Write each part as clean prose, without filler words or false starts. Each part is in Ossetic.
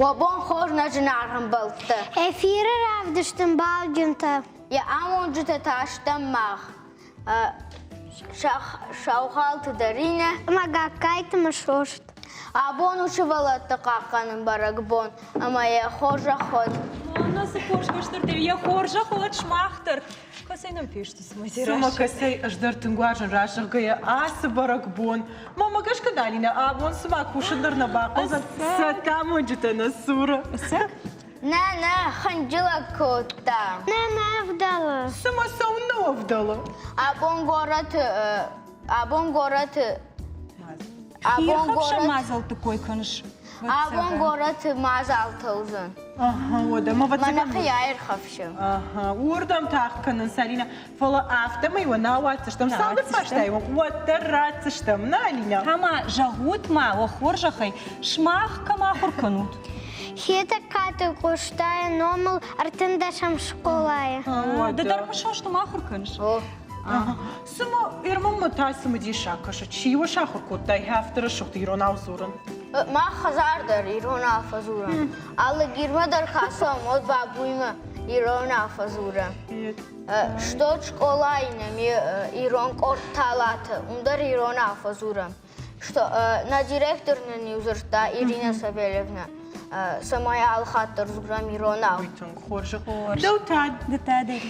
Уӕ бон хорз, нӕ зынаргъ ӕмбӕлттӕ! Эфиры равдысты ӕмбалджынтӕ. Йӕ амонджытӕ та стӕм мах. Саухалты Даринӕ ӕмӕ Гагкайты Мысост. Абон у сывӕллӕтты хъахъхъӕнын бӕрӕгбон ӕмӕ йӕ хорзӕх уӕд. Нана, цы хорз кӕстӕртӕ, йӕ хорзӕх уӕд сымах дӕр. Кӕцӕй нӕм фесты цымӕ Цымӕ кӕцӕй ӕз дӕр тынг уарзын разӕгъгӕйӕ ацы бӕрӕгбон. Мамӕ гӕсгӕ Алинӕ абон цыма кусын дӕр нӕ бахъӕудзӕн, цӕттӕ амонджытӕ нӕ цуры. Нӕ, нӕ, хынджылӕг кодта. Нӕ, нӕ ӕвдӕлы. Цымӕ цӕуыннӕ ӕвдӕлы? Абон горӕты абон горӕты абон горӕты мадзӕлтты кой кӕныс. Абон горӕты мадзалтӕ уыдзӕн. Ага, уӕдӕ мӕ Мӕнӕ аирхӕфсы. Ага, уырдӕм тагъд кӕнын, Сарина. Фӕлӕ афтӕмӕй уӕ нӕ ауадздзыстӕм. Цалдӕр фарстайы уӕддӕр ратдзыстӕм, нӕ, Алина? Ӕмӕ зӕгъут-ма, уӕ хорзӕхӕй, сымах кӕм ахуыр кӕнут? Хетӕгкаты Къостайы номыл ӕртындӕсӕм скъолайы. Ды дӕр Мысостым ахуыр кӕныс? Цымӕ Ирмонмӕ та цымыдисаг кӕсы, чи уӕ сахуыр кодтай афтӕ рӕсугъд иронау дзурын? Мах хӕдзар дӕр иронау фӕдзурӕм. Алы гирмӕ дӕр кӕсӕм, уӕд бабуимӕ иронау фӕдзурӕм. Стот скъолайы нӕм ирон къорд талаты, уым дӕр иронау фӕдзурӕм. Что нӕ директор нын иу дзырдта Ирина Савельевна, цӕмӕй алы хатт дӕр дзурӕм иронау. Ой, тынг хорз. Дӕу та? Ды та дӕр.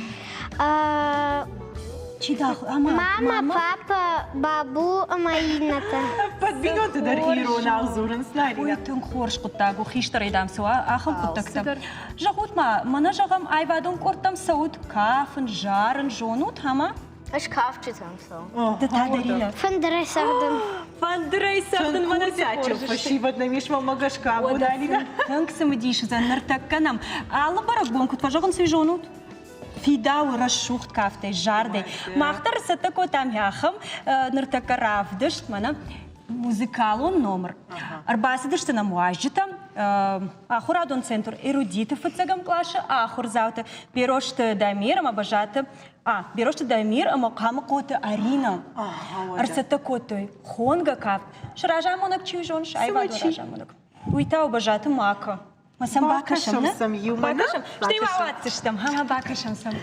Чи дӕ Мама, папа, бабу ӕмӕ иннӕтӕ. Ӕппӕт бинонты дӕр иронау дзурынц, Нарина. Ой, тынг хорз хъуыддаг у, хистӕрӕй дам цы уа, ахӕм хъуыддӕгтӕ. Зӕгъут-ма, мӕнӕ зӕгъӕм, аивадон къордтӕм цӕут, кафын, зарын зонут, ӕмӕ? Ӕз кафджытӕм цӕуын. Ды та, Дарина? Фӕндырӕй цӕгъдын. Фӕндырӕй цӕгъдын мӕнӕ цы хорз фӕсивӕд нӕм ис мӕмӕ гӕсгӕ абон, Алина. Тынг цымыдис уыдзӕн ныртӕккӕ нӕм. Алы бӕрӕгбон куыд фӕзӕгъынц, уый зонут? Фидауы рӕсугъд кафтӕй, зардӕй. Мах дӕр цӕттӕ кодтам ахӕм ныртӕккӕ равдыст, мӕнӕ музыкалон номыр. Ӕрбацыдысты нӕм уазджытӕ, ахуырадон центр «Эрудиты» фыццӕгӕм къласы ахуырдзауты Берозты Дамир ӕмӕ Бӕзаты Берозты Дамир ӕмӕ Хъамыхъоты Арина ӕрцӕттӕ кодтой хонгӕ кафт. Сӕ разамонӕг чи зоныс, аивадон разамонӕг. Уый та у Бӕзаты Мака. Ма сӕм бакӕсӕм, нӕ? Сӕм иумӕ, Бакӕсӕм. Стӕй ма ауадздзыстӕм. Ха, бакӕсӕм сӕм.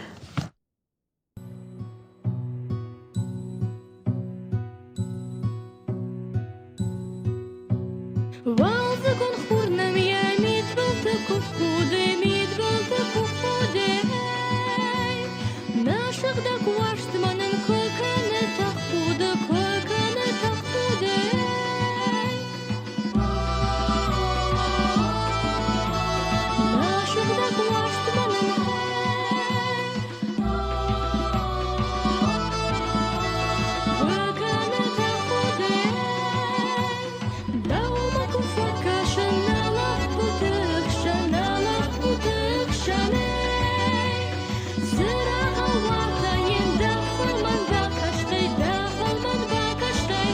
Уалдзыгон хур нӕм йӕ мидбылты куы худы, мидбылты куы худы, Нӕ сыгъдӕг уарзт ма нын куы кӕны тӕхуды, куы кӕны тӕхуды. Нӕ сыгъдӕг уарзт ма нын куы кӕны тӕхуды. Дӕумӕ куы фӕкӕсын нӕ лӕппуты хсӕн, нӕ лӕппуты хсӕнӕй. Цырагъау уарзайын дӕ фӕлмӕн бакастӕй, дӕ фӕлмӕн бакастӕй.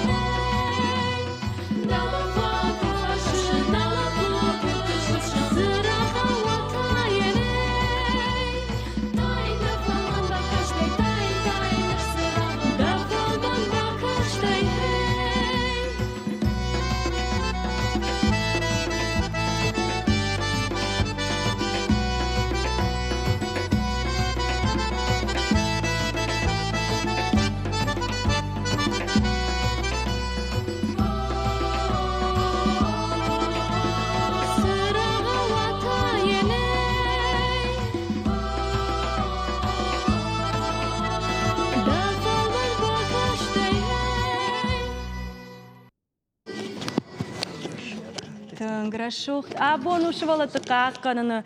Дӕумӕ куы фӕкӕсын нӕ лӕппуты хсӕн, цырагъау уарзайын. Тай дӕ фӕлмӕн бакастӕй, тай, тай, ныр цырагъау дӕ фӕлмӕн бакастӕй. Дӕ фӕлмӕн бакастӕй Тынг рӕсугъд. Абон у сывӕллӕтты хъахъхъӕныны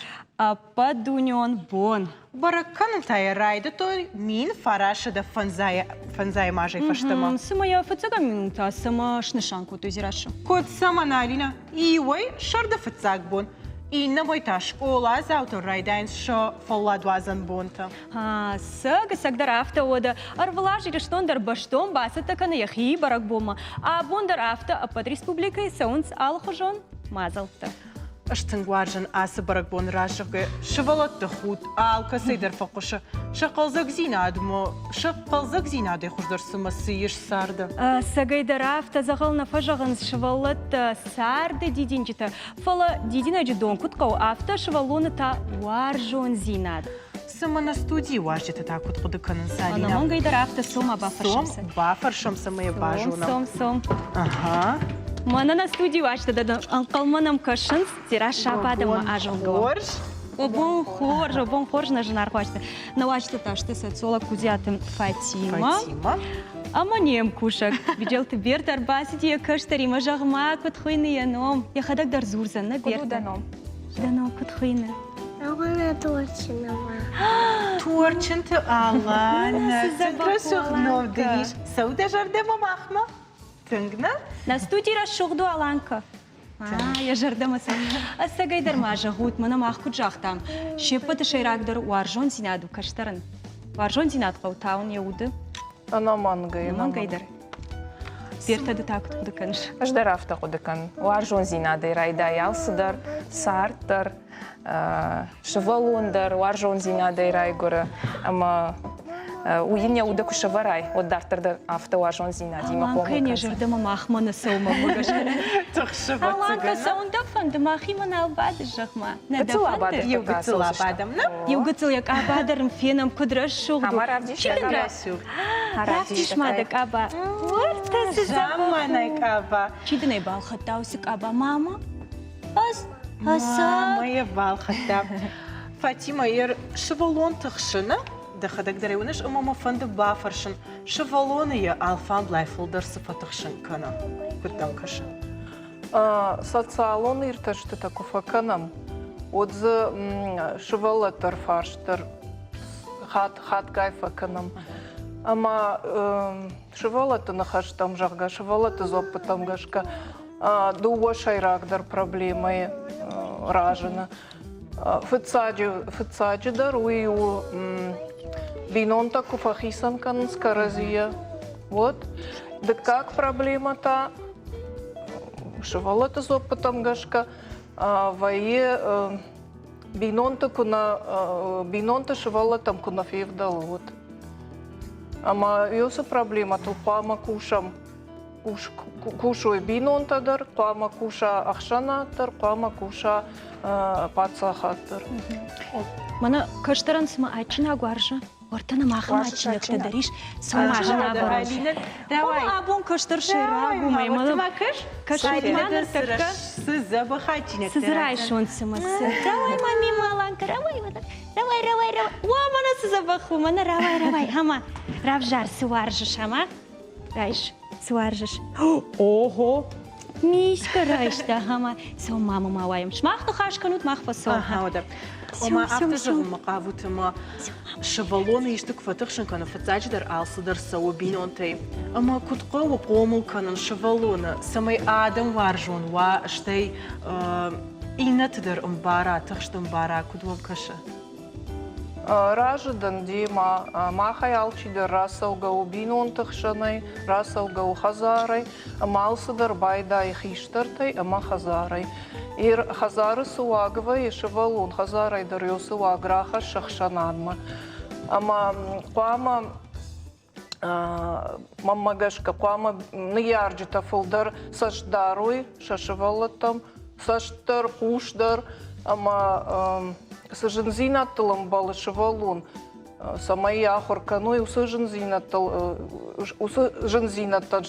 ӕппӕтдунеон бон. Бӕрӕг кӕнын та йӕ райдыдтой 1905 азӕй фӕстӕмӕ. Цымӕ йӕ фыццӕгӕм минута цӕмӕ снысан кодтой Дзерассӕ? Куыд цӕмӕн, Алинӕ? Иуӕй сӕрды фыццаг бон, иннӕмӕй та скъоладзаутӕн райдайынц сӕ фӕлладуадзӕн бонтӕ. Сӕг, ӕцӕгдӕр афтӕ уӕдӕ. Ӕрвылаз Ирыстон дӕр бӕстон бацӕттӕ кӕны йӕхи бӕрӕгбонмӕ. Абон дӕр афтӕ ӕппӕт республикӕйы цӕуынц алыхуызон мадзӕлттӕ. Ӕз тынг уарзын ацы бӕрӕгбон разӕгъгӕ сывӕллӕтты худт алкӕцӕй дӕр фӕхъуысы. Сӕ хъӕлдзӕгдзинадмӕ, сӕ хъӕлдзӕгдзинадӕй хуыздӕр цымӕ цы ис царды? Ӕцӕгӕйдӕр афтӕ дзӕгъӕл нӕ фӕзӕгъынц сывӕллӕттӕ царды дидинджытӕ, фӕлӕ дидинӕджы дон куыд хъӕуы, афтӕ сывӕллоны та уарзондзинад. Цымӕ нӕ студийы уазджытӕ та куыд хъуыды кӕнынц, Алинӕ? Ӕнӕмӕнгӕй дӕр афтӕ цом, бафӕрсӕм сӕ. Бафӕрсӕм сӕ ӕмӕ йӕ базонӕм. Цом, цом. Ага. Мӕнӕ нӕ студийы уазджытӕ дӕр ӕнхъӕлмӕ нӕм кӕсынц. Дзерассӕ абадӕм азонгӕ. Хорз. О бон хорз, о бон хорз, нӕ зынаргъ уазджытӕ. Нӕ уазджытӕ та сты социолог Кудзиаты Фатимӕ. Фатимӕ. Ӕмӕ не мкусӕг Биджелты Берт ӕрбацыди йӕ кӕстӕримӕ, зӕгъ-ма, куыд хуыйны йӕ ном? Йӕхӕдӕг дӕр дзурдзӕн, нӕ Берта? Куыд у дӕ ном? Дӕ ном куыд хуыйны? Алана Торчынова. Торчынты Алана. Цы рӕсугъд ном дын ис. Цӕуы дӕ зӕрдӕмӕ махмӕ? Тынг нӕ? Нӕ студийы рӕсугъд у Аланка. Йӕ зӕрдӕмӕ цы. Ӕцӕгӕйдӕр ма зӕгъут, мӕнӕ мах куыд загътам, се ппӕты сӕйрагдӕр уарзондзинад у кӕстӕрӕн. Уарзондзинад хъӕуы тауын йӕ уды. Ӕнӕмӕнгӕй. Ӕнӕмӕнгӕй дӕр. Бертӕ, ды та куыд хъуыды кӕныс? Ӕз дӕр афтӕ хъуыды кӕнын. Уарзондзинадӕй райдайы алцыдӕр, цард дӕр, сывӕллон дӕр уарзондзинадӕй райгуыры ӕмӕ уый йын йӕ уды куы сӕвӕрай, уӕд дарддӕр дӕр афтӕ уарзондзинадимӕ хъомыл Аланкӕ не зӕрдӕмӕ махмӕ нӕ цӕуы мӕнмӕ гӕсгӕ. Тыхсы Аланкӕ, цӕуын дӕ фӕнды, махимӕ нал бадыс, зӕгъ-ма. Нӕ дӕ фӕнды? Иу гыццыл абадӕм, нӕ? Иу гыццыл йӕ къаба дӕр ын фенӕм, куыд рӕсугъд у. Ӕмӕ равдис Чи дын рӕсугъд? Равдис ма дӕ къаба. Уӕртӕ цы Замманай къаба. Чи дын ӕй балхӕдта уыцы къаба, мама? Ӕз Мамӕ йӕ балхӕдта. Фатимӕ, йӕ сывӕллон тыхсы, нӕ? Дӕхӕдӕг дӕр ӕй уыныс ӕмӕ мӕ фӕнды бафӕрсын, сывӕллоны йӕ алфамблай фылдӕр цы фӕтыхсын кӕны? Куыд дӕм кӕсы? Социалон иртӕстытӕ куы фӕкӕнӕм, уӕд дзы сывӕллӕтты ӕрфарст дӕр хатгай фӕкӕнӕм. Ӕмӕ сывӕллӕтты ныхӕстӕм, зӕгъгӕ, сывӕллӕтты дзуӕппытӕм гӕсгӕ дыууӕ сӕйрагдӕр проблемӕйы разыны. Фыццаджы, фыццаджыдӕр уый у бинонтӕ куы фӕхицӕн кӕнынц кӕрӕдзийӕ, уӕд. Дыккаг проблемӕ та сывӕллӕтты дзуӕппытӕм гӕсгӕ вӕййы бинонты куы нӕ бинонты сывӕллӕттӕм куы нӕ февдӕлы, уӕд. Ӕмӕ уыцы проблемӕтыл хъуамӕ кусӕм кусой бинонтӕ дӕр, хъуамӕ куса ӕхсӕнад дӕр, хъуамӕ куса паддзахад дӕр. Мӕнӕ кӕстӕрӕн цыма адджинаг уарзы, уӕртӕ нӕм ахӕм адджинӕгтӕ дӕр ис, цыма зынавӕрон. Абон кӕстӕр сӕйраг у, мӕ кӕсут ма ныртӕккӕ. Цы дзӕбӕх адджинӕгтӕ. Цы дзы райсон, цымӕ цы? Рауай, мами, Маланка, рауай, рауай, рауай, рауай. Уа, мӕнӕ цы дзӕбӕх у, мӕнӕ рауай, рауай, ӕмӕ равзар, цы уарзыс, ӕмӕ Райс, цы уарзыс? Ого! Миська райста, ӕмӕ цӕу мамӕ ма уайӕм. Сымах ныхас кӕнут, мах фӕцӕуӕм. Ага, уӕдӕ. Ома афтӕ зӕгъынмӕ хъавут ӕмӕ сывӕллоны исты куы фӕтыхсын кӕны, фыццаджыдӕр алцыдӕр цӕуы бинонтӕй. Ӕмӕ куыд хъӕуы хъомыл кӕнын сывӕллоны, цӕмӕй адӕм уарзон уа, стӕй иннӕты дӕр ӕмбара, тыхст ӕмбара, куыд уӕм кӕсы? Разы дӕн демӕ. Махӕй алчидӕр рацӕугӕ у бинонты хсӕнӕй, рацӕугӕ у хӕдзарӕй, ӕмӕ алцыдӕр байдайы хистӕртӕй ӕмӕ хӕдзарӕй. Хӕдзары цы уаг вӕййы, сывӕллон хӕдзарӕй дӕр цы уаг рахӕссы ӕхсӕнадмӕ. Ӕмӕ хъуамӕ мӕнмӕ гӕсгӕ хъуамӕ ныййарджытӕ фылдӕр цӕст дарой сӕ сывӕллӕттӕм, цӕст дӕр, хъус дӕр ӕмӕ цы зындзинӕдтыл ӕмбӕлы сывӕллон, цӕмӕй йӕ ахуыр кӕной, уыцы зындзинӕдтыл уыцы зындзинӕдтӕн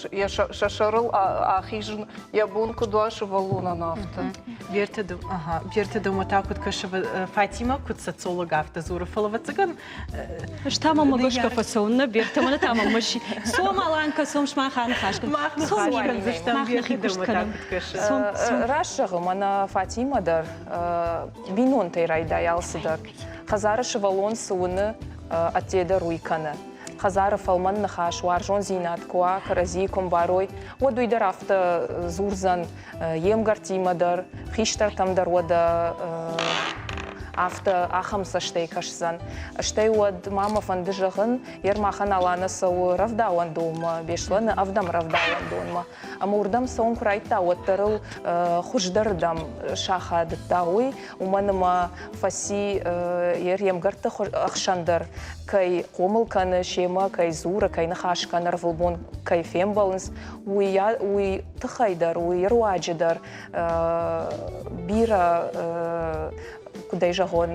сӕ сӕрыл ахизын йӕ бон куыд уа сывӕллонӕн, афтӕ. Бертӕ, ага, Бертӕ дӕумӕ та куыд кӕсы, Фатимӕ куыд социолог афтӕ дзуры, фӕлӕ ӕвӕццӕгӕн Ӕз та мӕм гӕсгӕ фӕцӕуын нӕ Бертӕ, мӕнӕ та мӕм маши. Цом, Аланка, цом, сымах аныхас кӕн. Мах ныхас кӕндзыстӕм, Мах нӕхи куыст кӕнӕм. Цом, цом. Раст зӕгъы, мӕнӕ Фатимӕ дӕр бинонтӕй райдайы алцыдӕр. Хӕдзары сывӕллон цы уыны, ӕдде дӕр уый кӕны. Хӕдзары фӕлмӕн ныхас, уарзондзинад куы уа, кӕрӕдзийы куы мбарой, уӕд уый дӕр афтӕ дзурдзӕн йе мгӕрттимӕ дӕр, хистӕртӕм дӕр уӕдӕ. афтӕ ахӕм цӕстӕй кӕсдзӕн. Стӕй уӕд ма мӕ фӕнды зӕгъын, Ермахан Алана цӕуы рӕвдауӕндонмӕ, Беслӕны ӕвдӕм рӕвдауӕндонмӕ. Ӕмӕ уырдӕм цӕуын куы райдыдта, уӕддӕр ыл хуыздӕрырдӕм сахадыдта уый, уымӕн ӕмӕ фӕци йе мгӕртты ӕхсӕн дӕр кӕй хъомыл кӕны, семӕ кӕй дзуры, кӕй ныхас кӕны, ӕрвылбон кӕй фембӕлынц, уый, уый тыххӕй дӕр, уый руаджы дӕр бирӕ, куыдӕй зӕгъон,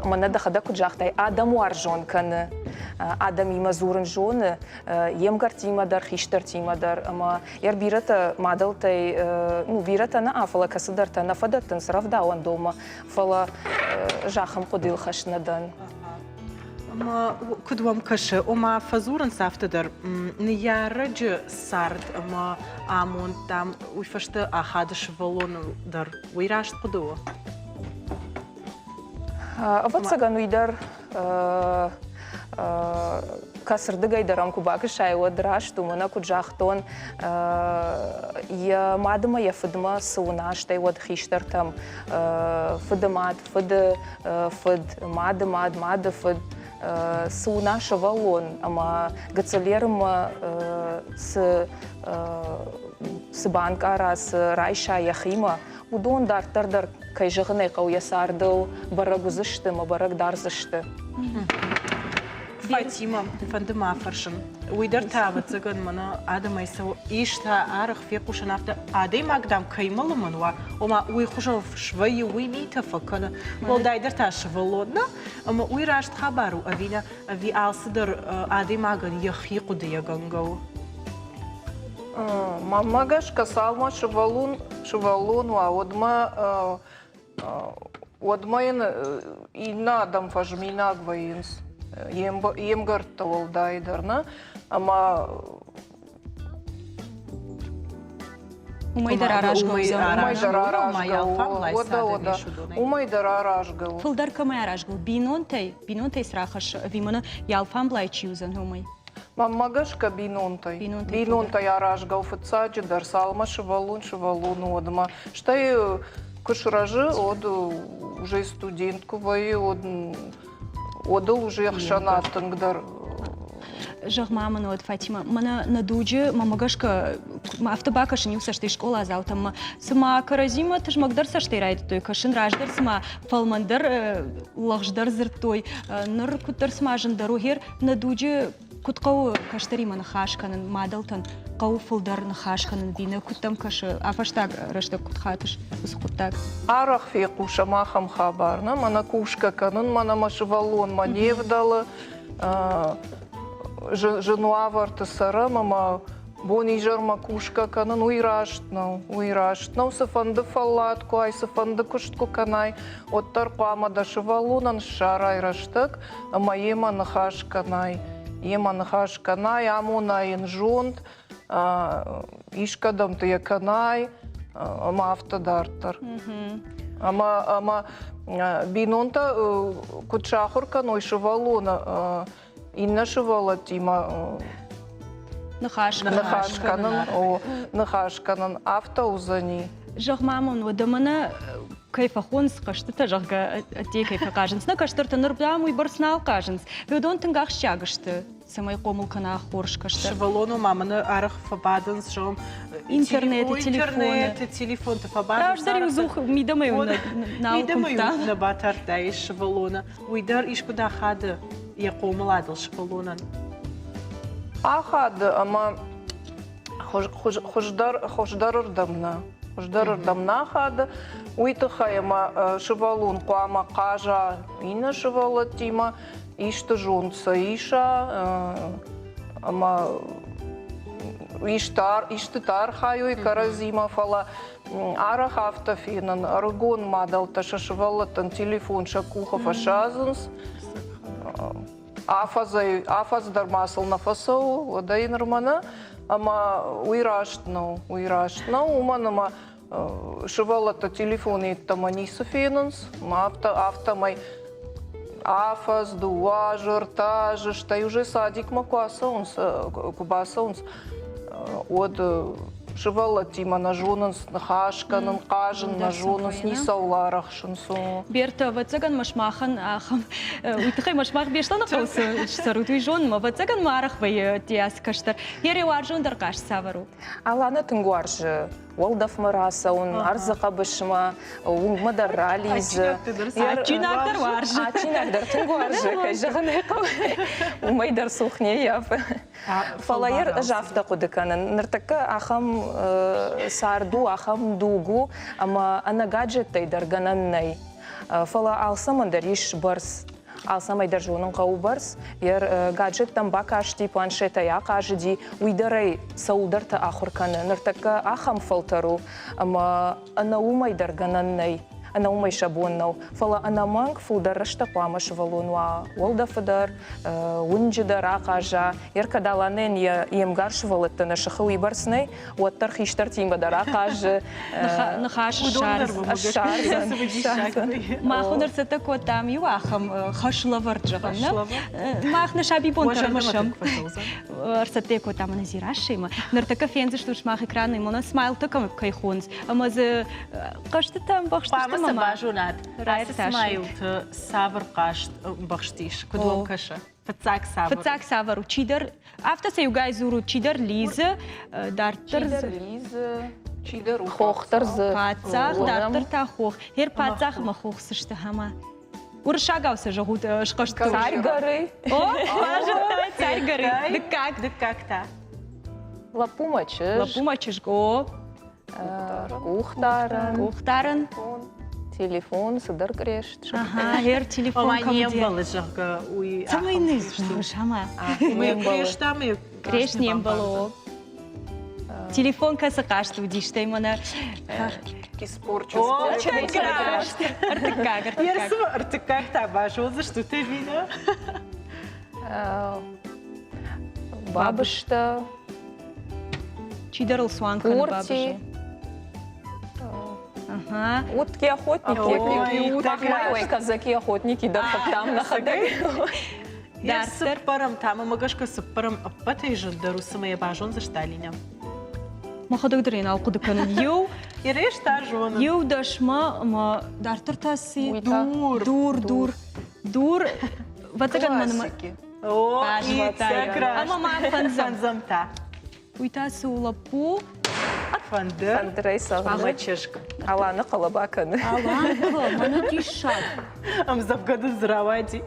мӕнӕ дӕхӕдӕг куыд загътай, адӕмуарзон кӕны, адӕмимӕ дзурын зоны, йе мгӕрттимӕ дӕр, хистӕртимӕ дӕр. Ӕмӕ йӕ бирӕтӕ мадӕлтӕй, ну, бирӕтӕ нӕ, фӕлӕ кӕцыдӕртӕ нӕ фӕдӕттынц рӕвдауӕндонмӕ, фӕлӕ зӕххын хъуыдыйыл хӕст нӕ дӕн. Ӕмӕ куыд уӕм кӕсы, ома фӕдзурынц афтӕ дӕр, ныййарӕджы цард ӕмӕ амонд, дам, уый фӕстӕ ахады сывӕллоныл дӕр. Уый раст хъуыды у? Ӕвӕццӕгӕн, уый дӕр кӕцырдыгӕй дӕр ӕм куы бакӕсай, уӕд раст у. Мӕнӕ куыд загътон, йӕ мадмӕ, йӕ фыдмӕ цы уына, стӕй уӕд хистӕртӕм фыды мад, фыды фыд, мады мад, мады фыд, цы уына сывӕллон ӕмӕ гыццылермӕ цы цы банкъара, цы райса йӕхимӕ, уыдон дарддӕр дӕр, кӕй зӕгъын ӕй хъӕуы, йӕ цардыл бӕрӕг уыдзысты ӕмӕ бӕрӕг дардзысты. Фатима, фӕнды ма фӕрсын. Уый дӕр та, ӕвӕццӕгӕн, мӕнӕ адӕмӕй цӕуы. Ис та арӕх фехъусын афтӕ, адӕймаг, дам, кӕй мӕлымӕн уа, ома уый хуызӕн свӕййы, уый митӕ фӕкӕны. Уӕлдайдӕр та сывӕллон, нӕ? Ӕмӕ уый раст хабар у ӕви нӕ? Ӕви алцыдӕр адӕймагӕн йӕхи хъуыдыйӕгӕнгӕ у? Мӕнмӕ гӕсгӕ, цалынмӕ сывӕллон сывӕллон уа, уӕдмӕ уӕдмӕ йын иннӕ адӕм фӕзминаг вӕййынц, йе мгӕрттӕ уӕлдайдӕр, нӕ? Ӕмӕ Уымӕй дӕр аразгӕ уыдзӕн. Уымӕй дӕр аразгӕ у. Уӕдӕ, уӕдӕ. Уымӕй дӕр аразгӕ у. Фылдӕр кӕмӕй аразгӕ у? Бинонтӕй? Бинонтӕй цы рахӕссы ӕви мӕнӕ йӕ алфамблай чи уыдзӕн, уымӕй? Мӕнмӕ гӕсгӕ бинонтӕй. Бинонтӕй аразгӕ у фыццаджыдӕр, цалынмӕ сывӕллон сывӕллон у, уӕдмӕ. Стӕй куы сырӕзы, уӕд уже студент куы вӕййы, уӕд уӕд ыл уже ӕхсӕнад тынгдӕр Зӕгъ-ма мын уӕд, Фатимӕ, мӕнӕ нӕ дуджы, мӕмӕ гӕсгӕ, афтӕ бакӕсын иу цӕстӕй скъоладзаутӕм, цыма кӕрӕдзимӕ тызмӕгдӕр цӕстӕй райдыдтой кӕсын, раздӕр цыма фӕлмӕндӕр, лӕгъздӕр дзырдтой, ныр куыддӕр цыма зындӕр у, гъер Нӕ дуджы куыд хъӕуы кӕстӕримӕ ныхас кӕнын, мадӕлтӕн хъӕуы фылдӕр ныхас кӕнын, бинӕ куыд дӕм кӕсы, а фӕстаг рӕстӕг куыд хатыс уыцы хъуыддаг? Арӕх фехъусӕм ахӕм хабар, нӕ мӕнӕ кусгӕ кӕнын, мӕнӕ мӕ сывӕллонмӕ не вдӕлы, зын уавӕрты цӕрӕм ӕмӕ бон-изӕрмӕ кусгӕ кӕнын, уый раст нӕу. Уый раст нӕу, цыфӕнды фӕллад куы уай, цыфӕнды куыст куы кӕнай, уӕддӕр хъуамӕ дӕ сывӕллонӕн ссарай рӕстӕг ӕмӕ йемӕ ныхас кӕнай, йемӕ ныхас кӕнай, амонай йын зонд, искӕдӕмты йӕ кӕнай ӕмӕ афтӕ дарддӕр. Ӕмӕ, ӕмӕ бинонтӕ куыд сахуыр кӕной сывӕллоны иннӕ сывӕллӕттимӕ ныхас ныхас кӕнын, о, ныхас кӕнын, афтӕ уыдзӕни. Зӕгъ-ма мын, уӕдӕ мӕнӕ кӕй фӕхонынц хъӕзтытӕ, зӕгъгӕ, ӕдде кӕй фӕхъазынц. Нӕ кӕстӕртӕ ныр дам уыйбӕрц нал хъазынц. Уыдон тынг ахсджиаг сты, цӕмӕй хъомыл кӕна хорз кӕстӕр. Сывӕллоны ма мӕнӕ арӕх фӕбадынц, зӕгъӕм, интернеты, телефоны. Интернеты, телефонты фӕбадынц. Раздӕр-иу дзух мидӕмӕ-иу нал Мидӕмӕ-иу нӕ батардтаис сывӕллоны. Уый дӕр искуыд ахады йӕ хъомыладыл сывӕллонӕн? Ахады ӕмӕ хуыздӕр хуыздӕрырдӕм нӕ хуыздӕрырдӕм нӕ ахады. Уый тыххӕй ӕмӕ сывӕллон хъуамӕ хъаза иннӕ сывӕллӕттимӕ, исты зонд сӕ иса ӕмӕ истытӕ архайой кӕрӕдзимӕ, фӕлӕ арӕх афтӕ фенын, ӕрыгон мадӕлтӕ сӕ сывӕллӕттӕн телефон сӕ къухы фӕсадзынц. Афӕдзӕй афӕдз дӕр ма сыл нӕ фӕцӕуы, уӕдӕй нырмӕ нӕ. Ӕмӕ уый раст нӕу, уый раст нӕу, уымӕн ӕмӕ сывӕллӕттӕ телефон йеддӕмӕ ницы фенынц, афтӕ, афтӕмӕй афӕдз, дыууӕ азы, ӕртӕ азы, стӕй уже садикмӕ куы ацӕуынц, куы бацӕуынц, уӕд. Сывӕллӕттимӕ нӕ зонынц ныхас кӕнын, хъазын нӕ зонынц, ницӕуыл арӕхсынц. Берта, ӕвӕццӕгӕн ма сымахӕн ахӕм уый тыххӕй ма сымах Беслӕны хъӕуы цӕрут, уый зонын, ӕвӕццӕгӕн ма арӕх вӕййы ацы кӕстӕр. Йӕ уарзондӕр хъазт цавӕр у? Алана тынг уарзы уӕлдӕфмӕ рацӕуын, ӕрдзы хъӕбысмӕ, уынгмӕ дӕр ралидзы. Адджинаг дӕр уарзы. Адджинаг дӕр тынг уарзы, кӕй зӕгъын ӕй хъӕуы. Уымӕй дӕр цух не ййафы. Фӕлӕ йӕ ӕз афтӕ хъуыды кӕнын, ныртӕккӕ ахӕм цард у, ахӕм дуг у, ӕмӕ ӕнӕ гаджеттӕй дӕр гӕнӕн нӕй. Фӕлӕ алцӕмӕн дӕр ис бӕрц. Алцӕмӕй дӕр зонын хъӕуы бӕрц. Йӕ гаджеттӕм бакасти, планшетӕй ахъазыди, уый дӕр ӕй цӕуылдӕрты ахуыр кӕны. Ныртӕккӕ ахӕм фӕлтӕр у, ӕмӕ ӕнӕ уымӕй дӕр гӕнӕн нӕй. Ӕнӕ уымӕй сӕ бон нӕу. Фӕлӕ ӕнӕмӕнг фылдӕр рӕстӕг хъуамӕ сывӕллон уа уӕлдӕфы дӕр, уынджы дӕр ахъаза. Йе Аланӕн йе мгар сывӕллӕттӕ нӕ сыхы уыйбӕрц нӕй, уӕддӕр хистӕртимӕ дӕр ахъазы. Ныхас ссардзӕн. Мах уын ӕрцӕттӕ кодтам иу ахӕм хӕслӕвӕрд, зӕгъӕм, нӕ? Мах нӕ сабибонтӕ ӕрымысӕм. Ӕрцӕттӕ кодтам ӕнӕ Дзерассӕимӕ. Ныртӕккӕ фендзыстут сымах экраны, мӕнӕ смайлтӕ кӕй хонынц, ӕмӕ дзы хъӕзтытӕ ӕмбӕхстысты Хъуамӕ сӕ базонат, ацы смайлты цавӕр хъазт ӕмбӕхст ис, куыд уӕм кӕсы? Фыццаг цавӕр? Фыццаг цавӕр у? Чидӕр, афтӕ сӕ иугай дзурут, чидӕр лидзы, дарддӕр Чидӕр лидзы, чидӕр у хох дӕр дзы. Паддзах, дарддӕр та хох. Хер паддзах ӕмӕ хох сысты ӕмӕ Уырыссагау цы зӕгъут, схъызт Царь горы. О, базыдтай, царь горы. Дыккаг. Дыккаг та. Лӕппумӕ чызг. Лӕппумӕ чызг, о. Къухдарӕн. Къухдарӕн. Телефон, цыдӕр крест. Ага, гер телефон Ома не мбӕлы, зӕгъгӕ, уый. Цӕмӕй ныз, ама. Крест ӕмӕ Крест не мбӕлы. Телефон кӕцы хъазт уыди, стӕй мӕнӕ Ӕртыккаг, ӕртыккаг. Ӕртыккаг та базондзыстут ӕви нӕ? Бабызтӕ. Чидӕр ыл цуан кӕны бабызы. Ага. Утки охотники. Махмайой казаки охотники дӕр фӕдтам нӕхӕдӕг. Дарддӕр цыппӕрӕм та мӕ гӕсгӕ цыппӕрӕм ӕппӕтӕй зындӕр у, цымӕ йӕ базондзысты Алинӕ? Мӕхӕдӕг дӕр ӕй нал хъуыды кӕнын. Иу Иреш та зонын. Иу дӕсмӕ ӕмӕ дарддӕр та ци? Дур. Дур, дур. Дур. Вӕццӕгӕн мӕнмӕ. О, ицӕг раст. Ӕмӕ ма фӕндзӕм. Фӕндзӕм та. Уый та цы у лӕппу? Фӕндыр. Фӕндырӕй цӕгъды. Ӕмӕ чызг. Аланы хъӕлӕба кӕны. Аланкӕ, мӕнӕ диссаг. Ӕмдзӕвгӕ дын дзы рауади.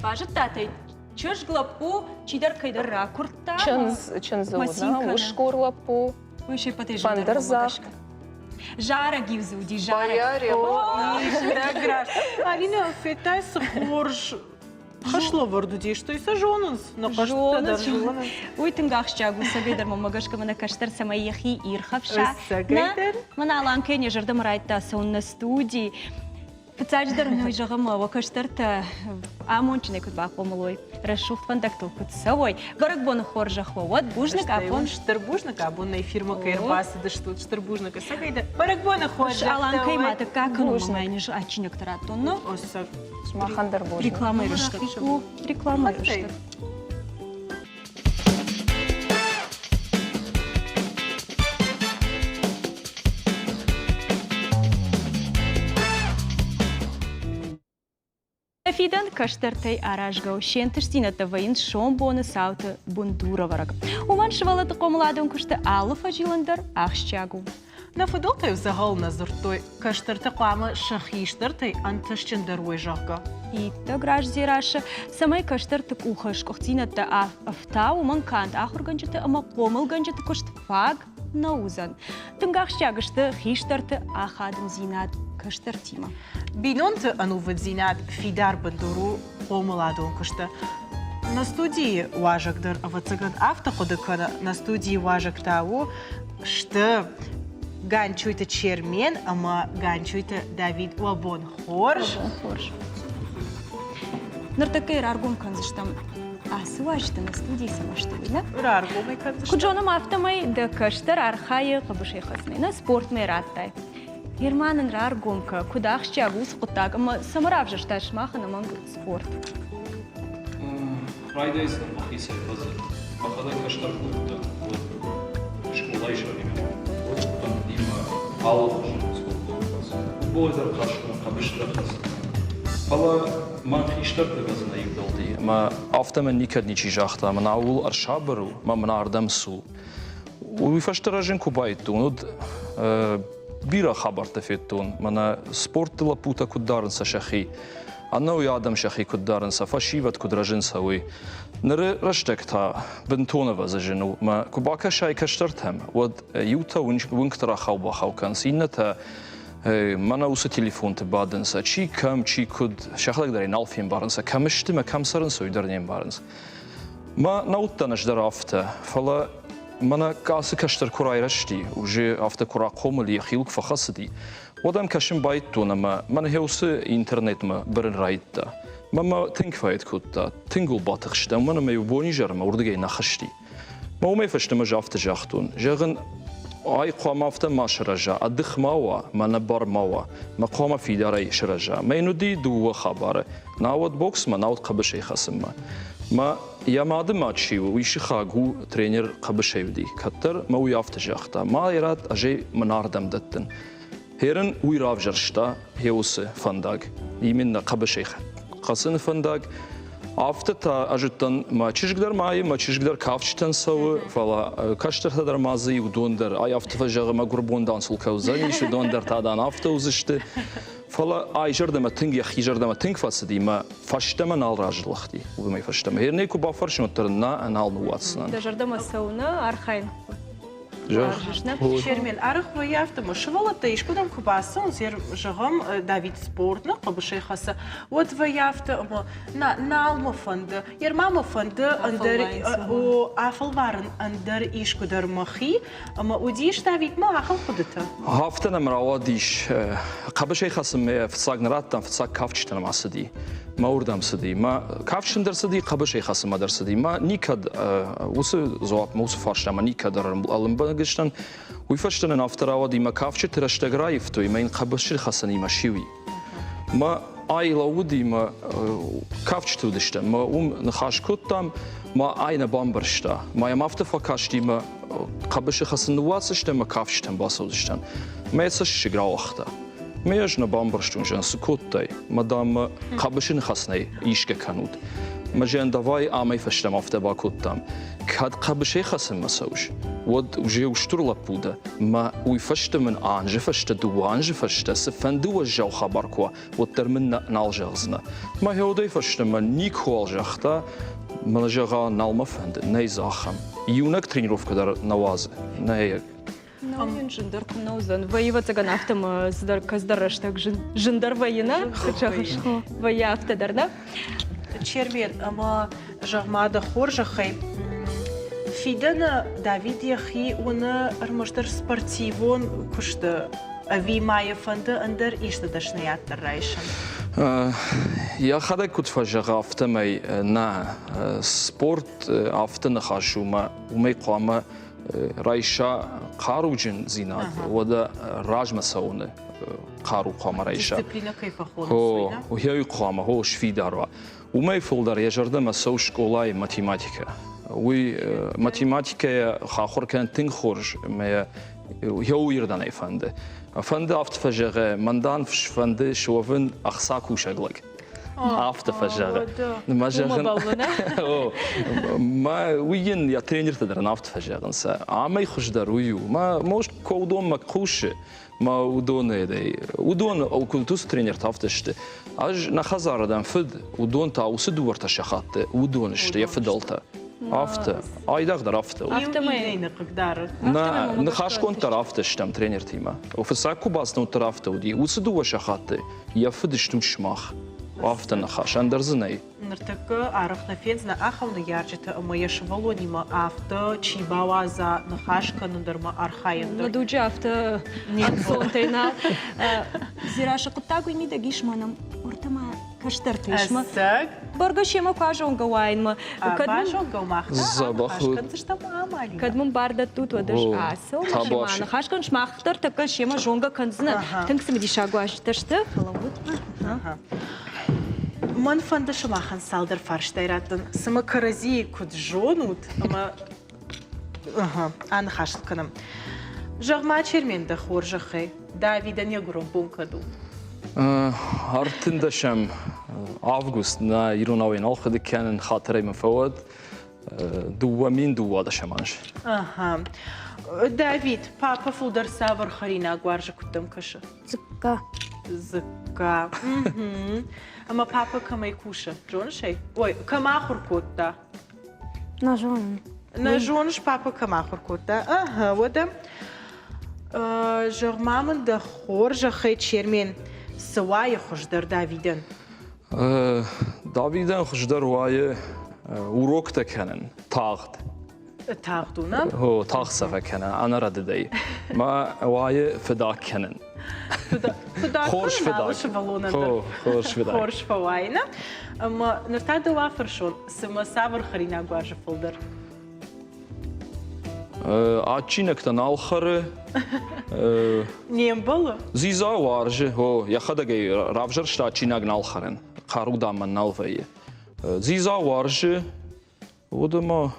Базыдтат ӕй, чызг лӕппу чидӕр кӕйдӕр ракуырдта. Чындз, чындзы уыд, усгур лӕппу. Уый се ппӕтӕй Фӕндырдзагъд. Зарӕг-иу дзы уыди, зарӕг. Алинӕ, федтай, цы хорз хӕслӕвӕрд уыди, стӕй сӕ зонынц, нӕ хъӕзтытӕ дӕр зонынц. Уый тынг ахсджиаг у, сабийы дӕр мӕнмӕ гӕсгӕ мӕнӕ кӕстӕр цӕмӕй йӕхи ирхӕфса. Ӕцӕгӕй дӕр? Мӕнӕ Аланкӕйӕн йӕ зӕрдӕмӕ райдыдта цӕуын нӕ студи. Фыццаджыдӕр уын уый зӕгъӕм, уӕ кӕстӕртӕ амондджынӕй куыд бахъомыл уой, рӕсугъд фӕндӕгтыл куыд цӕуой, бӕрӕгбоны хорзӕх уӕ уӕд, бузныг абон. Стыр бузныг абон нӕ эфирмӕ кӕй ӕрбацыдыстут, стыр бузныг. Ӕцӕгӕй дӕр бӕрӕгбоны хорзӕх Аланкӕй ма дыккаг кӕнон мӕ адджинӕгтӕ радтон, но? Сымахӕн дӕр бузныг. Рекламӕйы рӕстӕг. О, рекламӕйы рӕстӕг. Фидӕн кӕстӕртӕй аразгӕ у се нтыстдзинӕдтӕ вӕййынц сомбоны цауты бындурӕвӕрӕг. Уымӕн сывӕллӕтты хъомыладон куысты алы фӕзилӕн дӕр ахсджиаг у. Нӕ фыдӕлтӕ-иу дзӕгъӕл нӕ дзырдтой, кӕстӕртӕ хъуамӕ сӕ хистӕртӕй ӕнтыстджындӕр уой, зӕгъгӕ. Иттӕг раздзерасы, цӕмӕй кӕстӕрты къухы сгуыхтдзинӕдтӕ ӕфта, уымӕн канд ахуыргӕнджыты ӕмӕ хъомылгӕнджыты куыст фаг нӕ уыдзӕн. Тынг ахсджиаг сты хистӕрты ахадындзинад кӕстӕртимӕ. Бинонты ӕнувыддзинад фидар бындур у хъомыладон куысты. Нӕ студийы уазӕг дӕр, ӕвӕццӕгӕн, афтӕ хъуыды кӕны. Нӕ студийы уазӕг та у сты Ганчуйты Чермен ӕмӕ Ганчуйты Давид. Уӕ бон хорз! Хорз. Ныртӕккӕ раргом кӕндзыстӕм ацы уазджыты нӕ студийы цӕмӕ сты, уый нӕ? Раргом ӕй кӕндзыстӕм. Куыд зонӕм, афтӕмӕй дӕ кӕстӕр архайы хъӕбысӕй хӕцынӕй, нӕ спортмӕ радтай. Герман ын раргом кӕ, куыд ахсджиаг у уыцы хъуыддаг ӕмӕ цӕмӕ равзӕрста сымах ӕнӕмӕнг спорт? Райдайдзынӕн мӕхицӕй фӕдзырд. Мӕхӕдӕг кӕстӕр куы уыдтӕн. изӕримӕ. Уӕд уыдтӕн уыди-ма алыхуызон спортон хӕцын. Футболӕй дӕр хӕстон, хъӕбысы дӕр хӕцын. Фӕлӕ мӕн хистӕрты ӕвӕдза ивдӕлди, ӕмӕ афтӕ мӕн никӕд ничи загъта, мӕнӕ ууыл ӕрсабыр у, мӕ мын ардӕм цу. Уый фӕстӕ рӕзын куы байдтон, уӕд бирӕ хабӕрттӕ федтон, мӕнӕ спорты лӕппутӕ куыд дарынц сӕхи, ӕнӕуи адӕм сӕхи куыд дарынц, фӕсивӕд куыд рӕзынц, уый. Ныры рӕстӕг та бынтон ӕвӕдза зын у. Мӕ куы бакӕсай кӕстӕртӕм, уӕд иутӕ уынгты рахау-бахау кӕнынц, иннӕтӕ мӕнӕ уыцы телефонты бадынц, чи кӕм, чи куыд, сӕхӕдӕг дӕр ӕй нал фембарынц, кӕм сты мӕ кӕм цӕрынц, уый дӕр не мбарынц. Мӕ нӕ уыдтӕн ӕз дӕр афтӕ, фӕлӕ мӕнӕ ацы кӕстӕр куы райрӕзти, уже афтӕ куы рахъомыл, йӕхиуыл куы фӕхӕцыди, уӕд ӕм кӕсын байдыдтон ӕмӕ мӕн уыцы интернетмӕ бырын райдыдта. Мӕ мӕ тынг фӕд кодта, тынг ыл батыхстӕн, уымӕн ӕмӕ иу бонизӕрмӕ уырдыгӕй нӕ хызти. Мӕ уымӕй фӕстӕмӕ ӕз афтӕ загътон, зӕгъын, ай хъуамӕ афтӕ ма сырӕза, ӕдых ма уа, мӕнӕ бар ма уа, мӕ хъуамӕ фидарӕй сырӕза. Мӕ йын уыди дыууӕ хабары, науӕд боксмӕ, науӕд хъӕбысӕй хӕцынмӕ. Мӕ йӕ мады мад чи у, уый сыхаг у, тренер хъӕбысӕй уыди. Кӕддӕр мӕ уый афтӕ загъта, ма йӕ ратт, ӕз ӕй мын ардӕм дӕттын. Херын уый равзӕрста йӕ уыцы фӕндаг, именно хъӕбысӕй хӕцыны фӕндаг. Афтӕ та ӕз уыдтӕн, мӕ чызг дӕр ма мӕ чызг дӕр кафджытӕн цӕуы, фӕлӕ кӕстӕртӕ дӕр ма дзы уыдон дӕр, ай афтӕ фӕзӕгъы, мӕгуырбон дан сыл кӕудзӕнис, уыдон дӕр та дан афтӕ уыдзысты. Фӕлӕ ай зӕрдӕмӕ тынг, йӕхи зӕрдӕмӕ тынг фӕцыди мӕ фӕстӕмӕ нал разлӕхти уымӕй фӕстӕмӕ. Гъер куы бафӕрсын, уӕддӕр нӕ нал ныууадздзынӕн. Дӕ зӕрдӕмӕ цӕуы, архайын. Чермен, арӕх вӕййы афтӕ, ӕмӕ сывӕллӕттӕ искуыдӕм куы бацӕуынц, зӕгъӕм, Давид спорт нӕ хъӕбысӕй хӕцы, уӕд вӕййы афтӕ, ӕмӕ нал мӕ фӕнды, ма мӕ фӕнды ӕндӕр афӕлварын ӕндӕр искуыдӕр мӕхи, ӕмӕ уыдис Давидмӕ ахӕм хъуыдытӕ? Афтӕ нӕм рауадис. Хъӕбысӕй хӕцынмӕ фыццаг нӕ радтам, фыццаг кафджытӕ нӕм ацыди. Мӕ уырдӕм цыди. Мӕ кафджытӕм дӕр цыди, хъӕбысӕй хӕцынмӕ дӕр цыди. Мӕ никӕд уыцы дзуапмӕ, уыцы фарстамӕ никӕд ӕрлӕмбынӕг сдӕн. Уый фӕстӕ нын афтӕ рауади, мӕ кафджыты рӕстӕг раивтой, мӕ йын хъӕбысы хӕцынимӕ сиуи. Мӕ ай лӕууыди, мӕ кафджыты уыдыстӕм, мӕ уым ныхас кодтам, мӕ ай нӕ бамбӕрста. Мӕ йӕм афтӕ фӕкасти, мӕ хъӕбысы хӕцын ныууадздзыстӕм ӕмӕ кафджытӕм бацӕудзыстӕм. Мӕ цӕссыг рауагъта. Мӕ ӕз нӕ бамбӕрстон, зӕгъын, цы кодтай? Мӕ, дам, мӕ хъӕбысы ныхасӕй исгӕ кӕнут. Мӕ зӕгъын, давай амӕй фӕстӕмӕ афтӕ бакодтам. Кӕд хъӕбысӕй хӕцынмӕ цӕуыс, уӕд уже устур лӕппу дӕ. Мӕ уый фӕстӕ мын анзы фӕстӕ, дыууӕ анзы фӕстӕ цыфӕнды уӕззау хабар куы уа, уӕддӕр мын нал зӕгъдзынӕ. Мӕ хеудӕй фӕстӕмӕ никуал загъта, мӕ зӕгъа, нал мӕ фӕнды, нӕй дзы ахӕм. Иунӕг тренировкӕ дӕр нӕ уадзы. Нӕ Ну, йын зындӕр куы нӕ уыдзӕн. Вӕййы, ӕвӕццӕгӕн, афтӕ ӕмӕ цыдӕр кӕцыдӕр рӕстӕг зындӕр вӕййы, нӕ? Куыд зӕгъыс? Вӕййы афтӕ дӕр, нӕ? Чермен, ӕмӕ зӕгъ-ма дӕ хорзӕхӕй, фидӕны Давид йӕхи уыны ӕрмӕстдӕр спортивон куысты ӕви ма йӕ фӕнды ӕндӕр исты дӕсныйад дӕр райсын? Йӕхӕдӕг куыд фӕзӕгъы, афтӕмӕй нӕ спорт афтӕ ныхас у, мӕ уымӕй хъуамӕ райса хъаруджындзинад, уӕдӕ размӕ цӕуыны хъару хъуамӕ райса. Дисциплинӕ кӕй фӕхонынц, уый нӕ? Хо, хъуамӕ хо сфидар уа. Уымӕй фылдӕр йӕ зӕрдӕмӕ цӕуы скъолайы математикӕ. Уый математикӕйӕ ахуыр кӕнын тынг хорз ӕмӕ йӕ уыйырдӕм фӕнды. Фӕнды афтӕ фӕзӕгъы, мӕндан фӕнды суӕвын ӕхца кусӕг лӕг. Афтӕ фӕзӕгъы. Мӕ зӕгъын, мӕ уый йын йӕ тренертӕ дӕр афтӕ фӕзӕгъынц. Амӕй хуыздӕр уый у. Мӕ может уыдонмӕ хъусы, мӕ уыдоны уыдон культуры тренертӕ афтӕ сты. Ӕз нӕ хӕдзары дӕн фыд, уыдон та уыцы дыууӕртӕ сахатты уыдон сты йӕ фыдӕлтӕ. Афтӕ. Айдагъ дӕр афтӕ у. Афтӕмӕй нӕ хъыгдары. Нӕ, ныхасгонд дӕр афтӕ стӕм тренертимӕ. Фыццаг куы бацыдтӕн, уӕддӕр афтӕ уыди. Уыцы дыууӕ сахатты йӕ фыд стут сымах. Афтӕ ныхас, ӕндӕр дзы нӕй. Ныртӕккӕ арӕх нӕ фендзынӕ ахӕм ныййарджытӕ ӕмӕ йӕ сывӕллонимӕ афтӕ чи бауадза ныхас кӕнын дӕр ма архайын дӕр. Нӕ дуджы афтӕ ӕнцонтӕй нал. Дзерашы хъуыддаг уый мидӕг ис мӕнӕн уӕртӕ ма кӕстӕрты ис. Ӕцӕг? Бӕргӕ семӕ куы азонгӕ уаин мӕ. Базонгӕ мах та аныхас кӕндзыстӕм амалимӕ. Кӕд мын бар дӕттут, уӕд ӕз ацӕуон семӕ аныхас кӕнын, сымах дӕр тӕккӕ семӕ зонгӕ кӕндзынӕн. Тынг цымыдисаг уазджытӕ сты. Фӕлӕуут. Мӕн фӕнды сымахӕн цалдӕр фарстай раттын. Цымӕ кӕрӕдзийы куыд зонут ӕмӕ. Аныхас кӕнӕм. Зӕгъ-ма, Чермен, дӕ хорзӕхӕй, Давидӕн йӕ гуырон бон кӕд у? Ӕртындӕсӕм август нӕ иронау нал хъуыды кӕнын, хатырӕй мын фӕуӕд. 2012 аз. Ага. Давид, папа фылдӕр цавӕр хӕринаг уарзы, куыд дӕм кӕсы? Дзыкка. Дзыкка. Ӕмӕ папа кӕмӕй кусы, зоныс ӕй? Ой, кӕм ахуыр кодта? Нӕ зонын. Нӕ зоныс, папа кӕм ахуыр кодта? Ага, уӕдӕ зӕгъ-ма мын дӕ хорзӕхӕй, Чермен, цы уайы хуыздӕр Давидӕн? Давидӕн хуыздӕр уайы уроктӕ кӕнын тагъд. Тагъд у, нӕ? О, тагъд сӕ фӕкӕнын, ӕнӕрӕдыдӕй. Мӕ уайы фыдаг кӕнын. Фыдаг Хорз фыдаг. сывӕллонӕн дӕр. Хорз фыдаг. Хорз фӕуайы, нӕ? Ӕмӕ ныр та дӕу афӕрсон, цымӕ цавӕр хӕринаг уарзы фылдӕр? Адджинӕгтӕ нал хӕры. Не мбӕлы? Дзидза уарзы, о, йӕхӕдӕг ӕй равзӕрста адджинаг нал хӕрын. Хъару дам мӕн нал вӕййы. Дзидза уарзы, уӕд ӕмӕ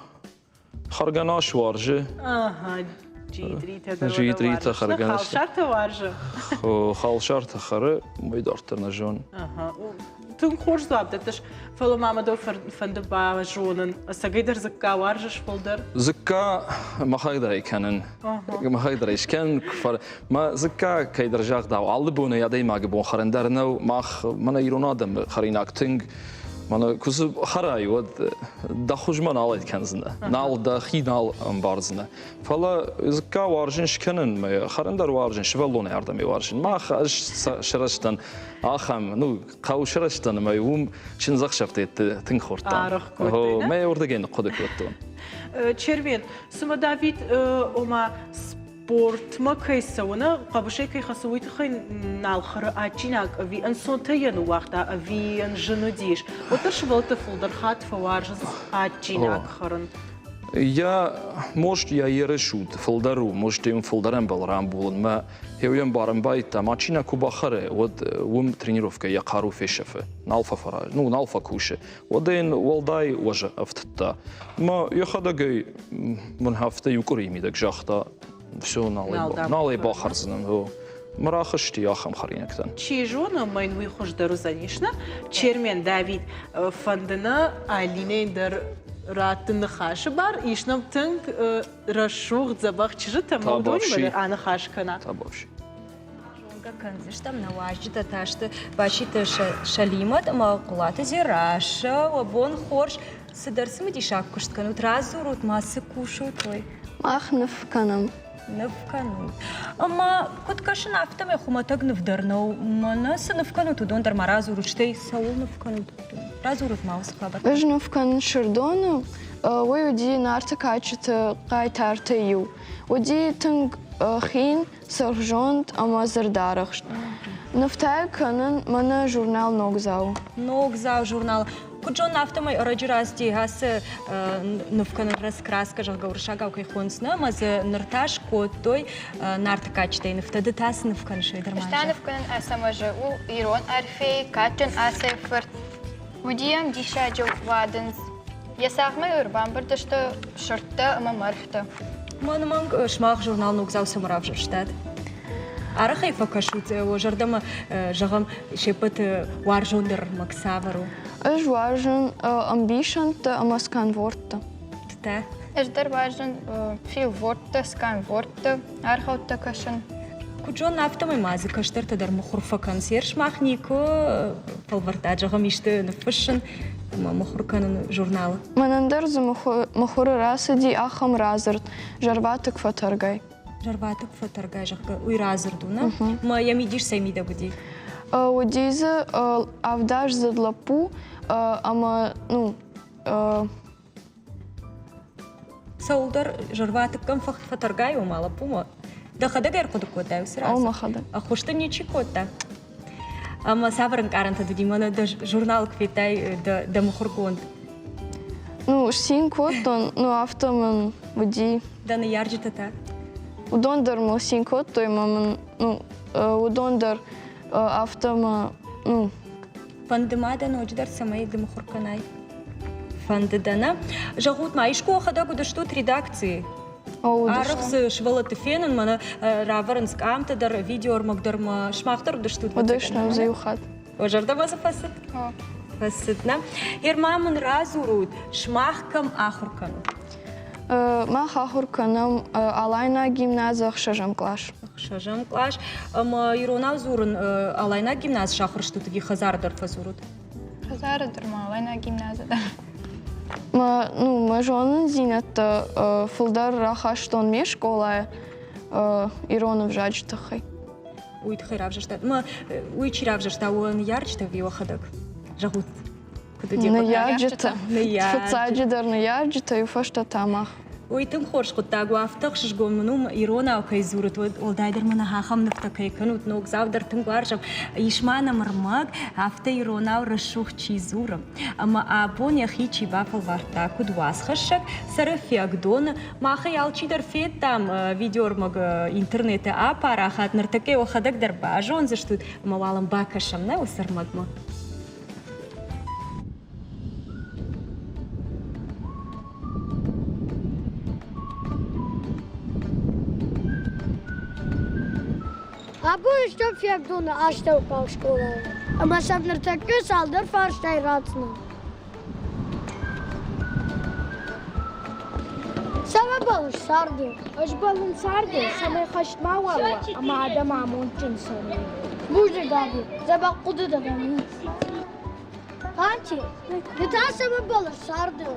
хӕргӕнас уарзы. Ага, джидритӕ дӕр Джидритӕ хӕргӕнас. Халсартӕ уарзы? Халсартӕ хӕры, уый дарддӕр нӕ зонын. Ага, тынг хорз дзуапп дӕттыс, фӕлӕ ма мӕ дӕу фӕнды базонын, ӕцӕгӕйдӕр дзыкка уарзыс фылдӕр? Дзыкка мӕхӕдӕг ӕй кӕнын. Мӕхӕдӕг ӕй скӕнын. Мӕ дзыкка кӕйдӕр загъдау, алы бонӕй адӕймагы бон хӕрын дӕр нӕу. Мах, мӕнӕ ирон адӕмы хӕринаг тынг Мӕнӕ куы дзы хӕрай, уӕд дӕ хуызмӕ нал ӕй кӕндзынӕ, нал дӕхи нал ӕмбардзынӕ. Фӕлӕ дзыкка уарзын скӕнын, мӕ хӕрын дӕр уарзын, сывӕллонӕй ардӕм уарзын. Мах ӕз сырӕзтӕн ахӕм, ну, хъӕу сырӕзтӕн ӕмӕ уым чындзӕхсӕвты тынг хордтам. Арӕх кодтой, Мӕ уырдыгӕй ныхъхъуыды кодтон. Чермен, цымӕ Давид, ома, спортмӕ кӕй цӕуы, нӕ хъӕбысӕй кӕй хӕцы, уый тыххӕй нал хӕры адджинаг ӕви ӕнцонтӕй йӕ ныууагъта, ӕви йын зын уыдис? Уӕддӕр сывӕллӕттӕ фылдӕр хатт фӕуарзынц адджинаг хӕрын. Йӕ может йӕ ерыс уд фылдӕр у, может йын фылдӕр ӕмбал рамбулынмӕ. Йе мбарын байдта, машинӕ куы бахӕры, уӕд уым тренировкӕ йӕ хъару фесӕфы, нал фӕфӕразы, ну, нал фӕкусы. Уӕд ын уӕлдай уӕз ӕфтыдта. Мӕ йӕхӕдӕг ӕй мын афтӕ иу къуырийы мидӕг загъта, все, нал нал ӕй бахӕрдзынӕн. Мӕ рахызти ахӕм хӕринӕгтӕн. Чи зоны, мӕн уый хуыздӕр уыдзӕнис, нӕ? Чермен, Давид, фӕнды нӕ Алинӕйӕн дӕр раттын ныхасы бар. Ис нӕм тынг рӕсугъд, дзӕбӕх чызджытӕ, ӕмӕ уыдонимӕ дӕр аныхас кӕна. Табуафси. Зонгӕ кӕндзыстӕм нӕ уазджытӕ та сты Баситы Сӕлимӕт ӕмӕ Хъуылаты Дзерассӕ. Уӕ бон хорз! Цыдӕр цымыдисаг куыст кӕнут, радзурут ма, цы кусут, уый. Мах ныв кӕнӕм. Ныв кӕнут. Ӕмӕ куыд кӕсын, афтӕмӕй хуымӕтӕг ныв дӕр нӕу. Мӕнӕ цы ныв кӕнут, уыдон дӕр ма радзурут, стӕй цӕуыл ныв кӕнут? Радзурут ма уыцы хабар. Ӕз ныв кӕнын Сырдоны. Уый уыди Нарты кадджыты хъайтартӕй иу. Уыди тынг хин, цыргъзонд ӕмӕ дзырдарӕхст. Нывтӕ кӕнын мӕнӕ журнал Ногдзау. Ногдзау журнал. Куыд зонын, афтӕмӕй ӕрӕджы рацыди ацы ныв кӕнын раскраска, зӕгъгӕ, уырыссагау кӕй хонынц, нӕ? Ӕмӕ дзы ныр та скодтой Нарты кадджытӕй нывтӕ. Ды та цы ныв кӕныс, уый дӕр ма Ӕз та ныв кӕнын Ацӕмӕзы. У ирон арфӕйы кадджын Ацӕйы фырт. Уыди йӕм диссаджы уадындз. Йӕ цагъмӕ ӕрбамбырд сты сырдтӕ ӕмӕ мӕргътӕ. Мӕнмӕнг сымах журнал Ногдзау цӕмӕ равзӕрстат? Арӕхӕй фӕкӕсут уӕ зӕрдӕмӕ, зӕгъӕм, се ппӕты уарзондӕр ӕрмӕг цавӕр у? Ӕз уарзын ӕмбисӕндтӕ ӕмӕ сканвордтӕ. Тытӕ? Ӕз дӕр уарзын филвордтӕ, сканвордтӕ, аргъӕуттӕ кӕсын. Куыд зонын, афтӕмӕй ма дзы кӕстӕртӕ дӕр мыхуыр фӕкӕнынц. Ер сымах никуы фӕлвӕрдтат, зӕгъӕм, исты ныффыссын ӕмӕ мыхуыр кӕнын журналы? Мӕнӕн дӕр дзы мыхуыры рацыди ахӕм радзырд «Зӕрватыкк фӕтӕргай». Зӕрватыкк фӕтӕргай, зӕгъгӕ, уый радзырд у, нӕ? Мӕ йӕ мидис цӕй мидӕг уыди? Уыди дзы авдаздзыд лӕппу ӕмӕ ну, Цӕуылдӕр зӕрватыккӕн фӕтӕргай ома лӕппумӕ. Дӕхӕдӕг ӕрхъуыды кодтай уыцы О, мӕхӕдӕг. Ӕххуыс дын ничи кодта? Ӕмӕ цавӕр ӕнкъарӕнтӕ уыди мӕнӕ дӕ журнал куы федтай дӕ мыхуыргонд? Ну, сцин кодтон, ну афтӕ мын уыди. Дӕ ныййарджытӕ та? Уыдон дӕр мыл цин кодтой ӕмӕ мын, ну, уыдон дӕр афтӕ мӕ, ну, Фӕнды ма дӕ ноджыдӕр, цӕмӕй ды мыхуыр кӕнай? Фӕнды дӕ, нӕ? Зӕгъут ма, искуы уӕхӕдӕг уыдыстут редакцийы? Арӕх дзы сывӕллӕтты фенын, мӕнӕ равӕрынц къамтӕ дӕр, видеоӕрмӕг дӕр ма сымах дӕр уыдыстут? Уыдыстӕм дзы иу хатт. Уӕ зӕрдӕмӕ дзы фӕцыд? Фӕцыд, нӕ? Герма мын радзурут, сымах кӕм ахуыр кӕнут? Мах ахуыр кӕнӕм Алайнаг гимназы ӕхсӕзӕм кълас. Ӕхсӕзӕм кълас. Ӕмӕ иронау дзурын Алайнаг гимназ сахуыр стут ӕви хӕдзары дӕр фӕдзурут? Хӕдзары дӕр ма Алайнаг гимназы дӕр. Мӕ, ну, мӕ зонындзинӕдтӕ фылдӕр рахастон ме скъолайы ирон ӕвзаджы тыххӕй. Уый тыххӕй равзӕрстат. Мӕ уый чи равзӕрста, уӕ ныййарджытӕ ӕви уӕхӕдӕг? Зӕгъут, куыд уыди Ныййарджытӕ. Фыццаджыдӕр ныййарджытӕ, иу фӕстӕ та мах. Уый тынг хорз хъуыддаг у, афтӕ ӕхсызгон мын у, иронау кӕй дзурут, уӕлдайдӕр мын ахӕм нывтӕ кӕй кӕнут, ногдзау дӕр тынг уарзӕм. Ис ма нӕм ӕрмӕг, афтӕ иронау рӕсугъд чи дзуры. Ӕмӕ абон йӕхи чи бафӕлвӕрдта, куыд уацхӕссӕг, цӕры Фиагдоны, Мах ӕй алчидӕр федтам видеоӕрмӕг интернеты апарахат, ныртӕккӕ уӕхӕдӕг дӕр базондзыстут ӕмӕ уал ӕм бакӕсӕм нӕ уыцы ӕрмӕгмӕ. Абон стӕм Фиагдоны астӕуккаг скъолайы ӕмӕ сӕм ныртӕккӕ цалдӕр фарстайы ратдзынӕн. Цӕмӕ бӕллыс царды? Ӕз бӕллын царды, цӕмӕй хӕст мауал уа ӕмӕ адӕм амондджын цӕрой. Бузныг, Аби, дзӕбӕх хъуыды дӕ дӕм и. Ханчи, ды та цӕмӕ бӕллыс царды?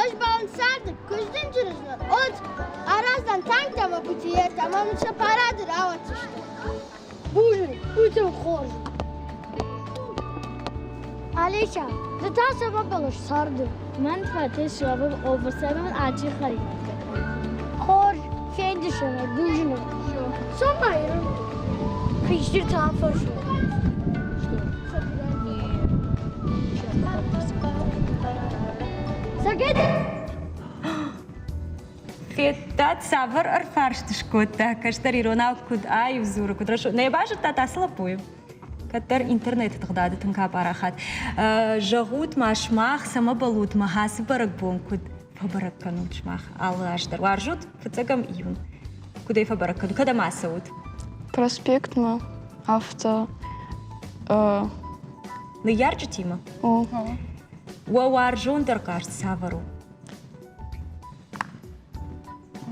Ӕз бӕллын царды, куыздынджын знон, от, араздӕн танктӕ ӕмӕ бутиертӕ ӕмӕ мын сӕ парады рауадздзысты. Бузныг, уый тынг хорз у. Алеся, ды та цӕмӕ бӕллыс царды? Мӕн фӕтӕй суӕвын обысӕнон аджы хӕринӕгтӕ кӕнын. Хорз, фендысӕнӕ, бузныг. Цӕмӕй хистӕртӕ афӕрсой. Сагет! Федтат, цавӕр ӕрфарст скодта кӕстӕр иронау куыд аив дзуры, куыд рӕсугъд. Нӕ базыдтат ацы лӕппуйы? Кӕддӕр интернеты тыгъдады тынг апарахат. Зӕгъут ма, сымах цӕмӕ бӕллут мӕ ацы бӕрӕгбон куыд фӕбӕрӕг кӕнут сымах алы аз дӕр? Уарзут фыццӕгӕм июнь? Куыд ӕй фӕбӕрӕг кӕнут? Кӕдӕм ацӕут? Проспектмӕ афтӕ. Ныййарджытимӕ? О. Уӕ уарзондӕр хъазт цавӕр у?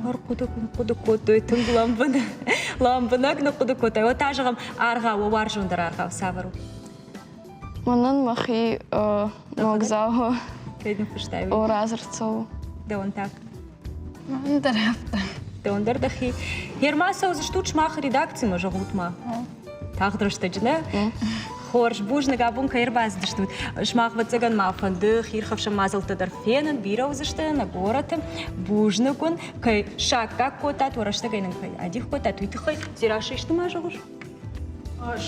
Ӕрхъуыды хъуыды кодтой тынг лӕмбынӕг, лӕмбынӕг ныхъхъуыды кодтой. Уӕд та зӕгъӕм, аргъау, уӕ уарзондӕр аргъау цавӕр у? Мӕнӕн мӕхи ногдзауы Кӕй ныффыстай? О, радзырд цӕуы. Дӕуӕн та? Мӕн дӕр афтӕ. Дӕуӕн дӕр дӕхи. Герма цӕудзыстут сымах редакцимӕ, зӕгъут ма. Тагъд рӕстӕджы нӕ? Хорз, бузныг, абон кӕй ӕрбацыдыстут. Сымах, ӕвӕццӕгӕн, ма фӕнды хиирхӕфсӕн мадзӕлттӕ дӕр фенын, бирӕ уыдзысты нӕ горӕты. Бузныг уын, кӕй саккаг кодтат, уӕ рӕстӕгӕй нын кӕй адих кодтат, уый тыххӕй. Дзерассӕ, исты ма зӕгъыс?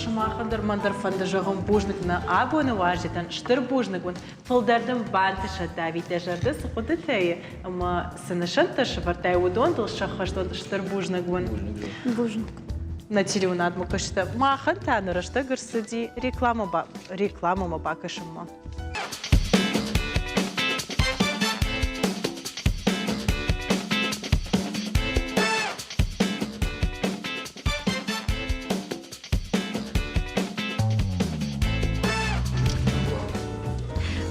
Сымахӕн дӕр мӕн дӕр фӕнды зӕгъын бузныг нӕ абоны уазджытӕн, стыр бузныг уын. Фылдӕр дын бантысӕд, Давид, дӕ зӕрдӕ цы хъуыдытӕ и ӕмӕ цы нысӕнттӕ сӕвӕрдтай, уыдон дыл сӕххӕст уӕд. Стыр бузныг уын. Бузныг. Нӕ телеуынадмӕ кӕсджытӕ, махӕн та нӕ рӕстӕг ӕрцыди рекламӕмӕ бакӕсынмӕ.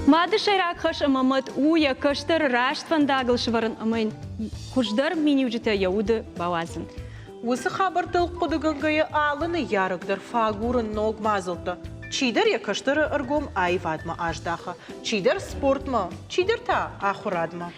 Мады сӕйраг хӕс ӕмӕ мӕт у йӕ кӕстӕры раст фӕндагыл сӕвӕрын ӕмӕ йын хуыздӕр миниуджытӕ йӕ уды бауадзын. Уыцы хабӕрттыл хъуыдыгӕнгӕйӕ алы ныййарӕг дӕр фӕагуры ног мадзӕлттӕ. Чидӕр йӕ кӕстӕры ӕргом аивадмӕ аздахы, чидӕр спортмӕ, чидӕр та ахуырадмӕ.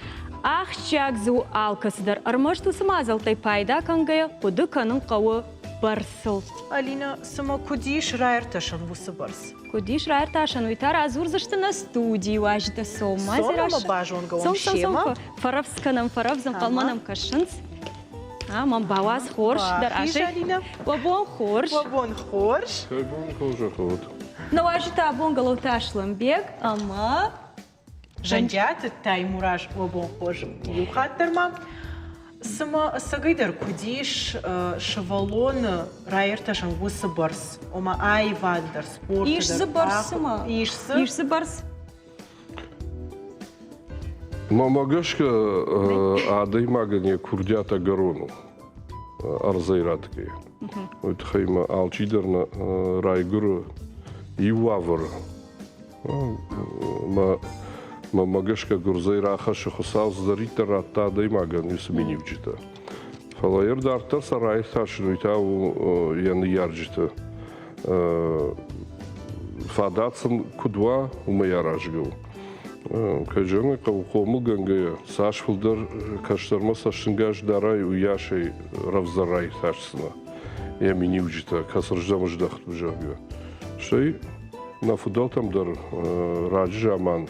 Ахсджиаг дзы у алкӕцыдӕр. Ӕрмӕст уыцы мадзӕлттӕй пайда кӕнгӕйӕ хъуыды кӕнын хъӕуы бӕрцыл. Алинӕ, цымӕ куыд ис раиртасӕн уыцы бӕрц? Куыд ис раиртасӕн, уый та радзурдзысты нӕ студийы уазджытӕ Соммӕ. Цом ӕмӕ базонгӕ уӕм семӕ. Фӕрӕвдз кӕнӕм, фӕрӕвдз, ӕнхъӕлмӕ нӕм кӕсынц. Мӕм бауадз хорз дӕр Бахиз, Алинӕ. Уӕ бон хорз. Уӕ бон хорз. Уӕ бон хорз, Ахуырд. Нӕ уазджытӕ абон Голоты Аслӕнбег ӕмӕ Зӕнджиаты Таймураз уӕ бон хорз. Иу хатт дӕр ма цымӕ ӕцӕгӕйдӕр куыд ис сывӕллоны раиртасӕн уыцы бӕрц, ома аивад дӕр, спорты Ис дзы бӕрц цымӕ? Ис дзы? Ис дзы бӕрц? Мӕнмӕ гӕсгӕ, адӕймагӕн йӕ курдиат ӕгӕрон у ӕрдзӕй ратгӕ. Уый тыххӕй ма алчидӕр нӕ райгуыры иу уавӕры. Мӕнмӕ гӕсгӕ гуырдзӕй рахӕссы Хуыцау цыдӕриддӕр радта адӕймагӕн уыцы миниуджытӕ. Фӕлӕ йӕ дарддӕр сӕ раиртасын, уый та у йӕ ныййарджыты фадат сын куыд уа, уымӕй аразгӕ у. Кӕй зӕгъын хъӕуы, хъомылгӕнгӕйӕ цас фылдӕр кӕстӕрмӕ цӕстӕнгас дарай, уыйас ӕй рӕвдздӕр раиртасдзынӕ йӕ миниуджытӕ, кӕцырдӕм здӕхт у, зӕгъгӕ. Стӕй нӕ фыдӕлтӕм дӕр раджы заман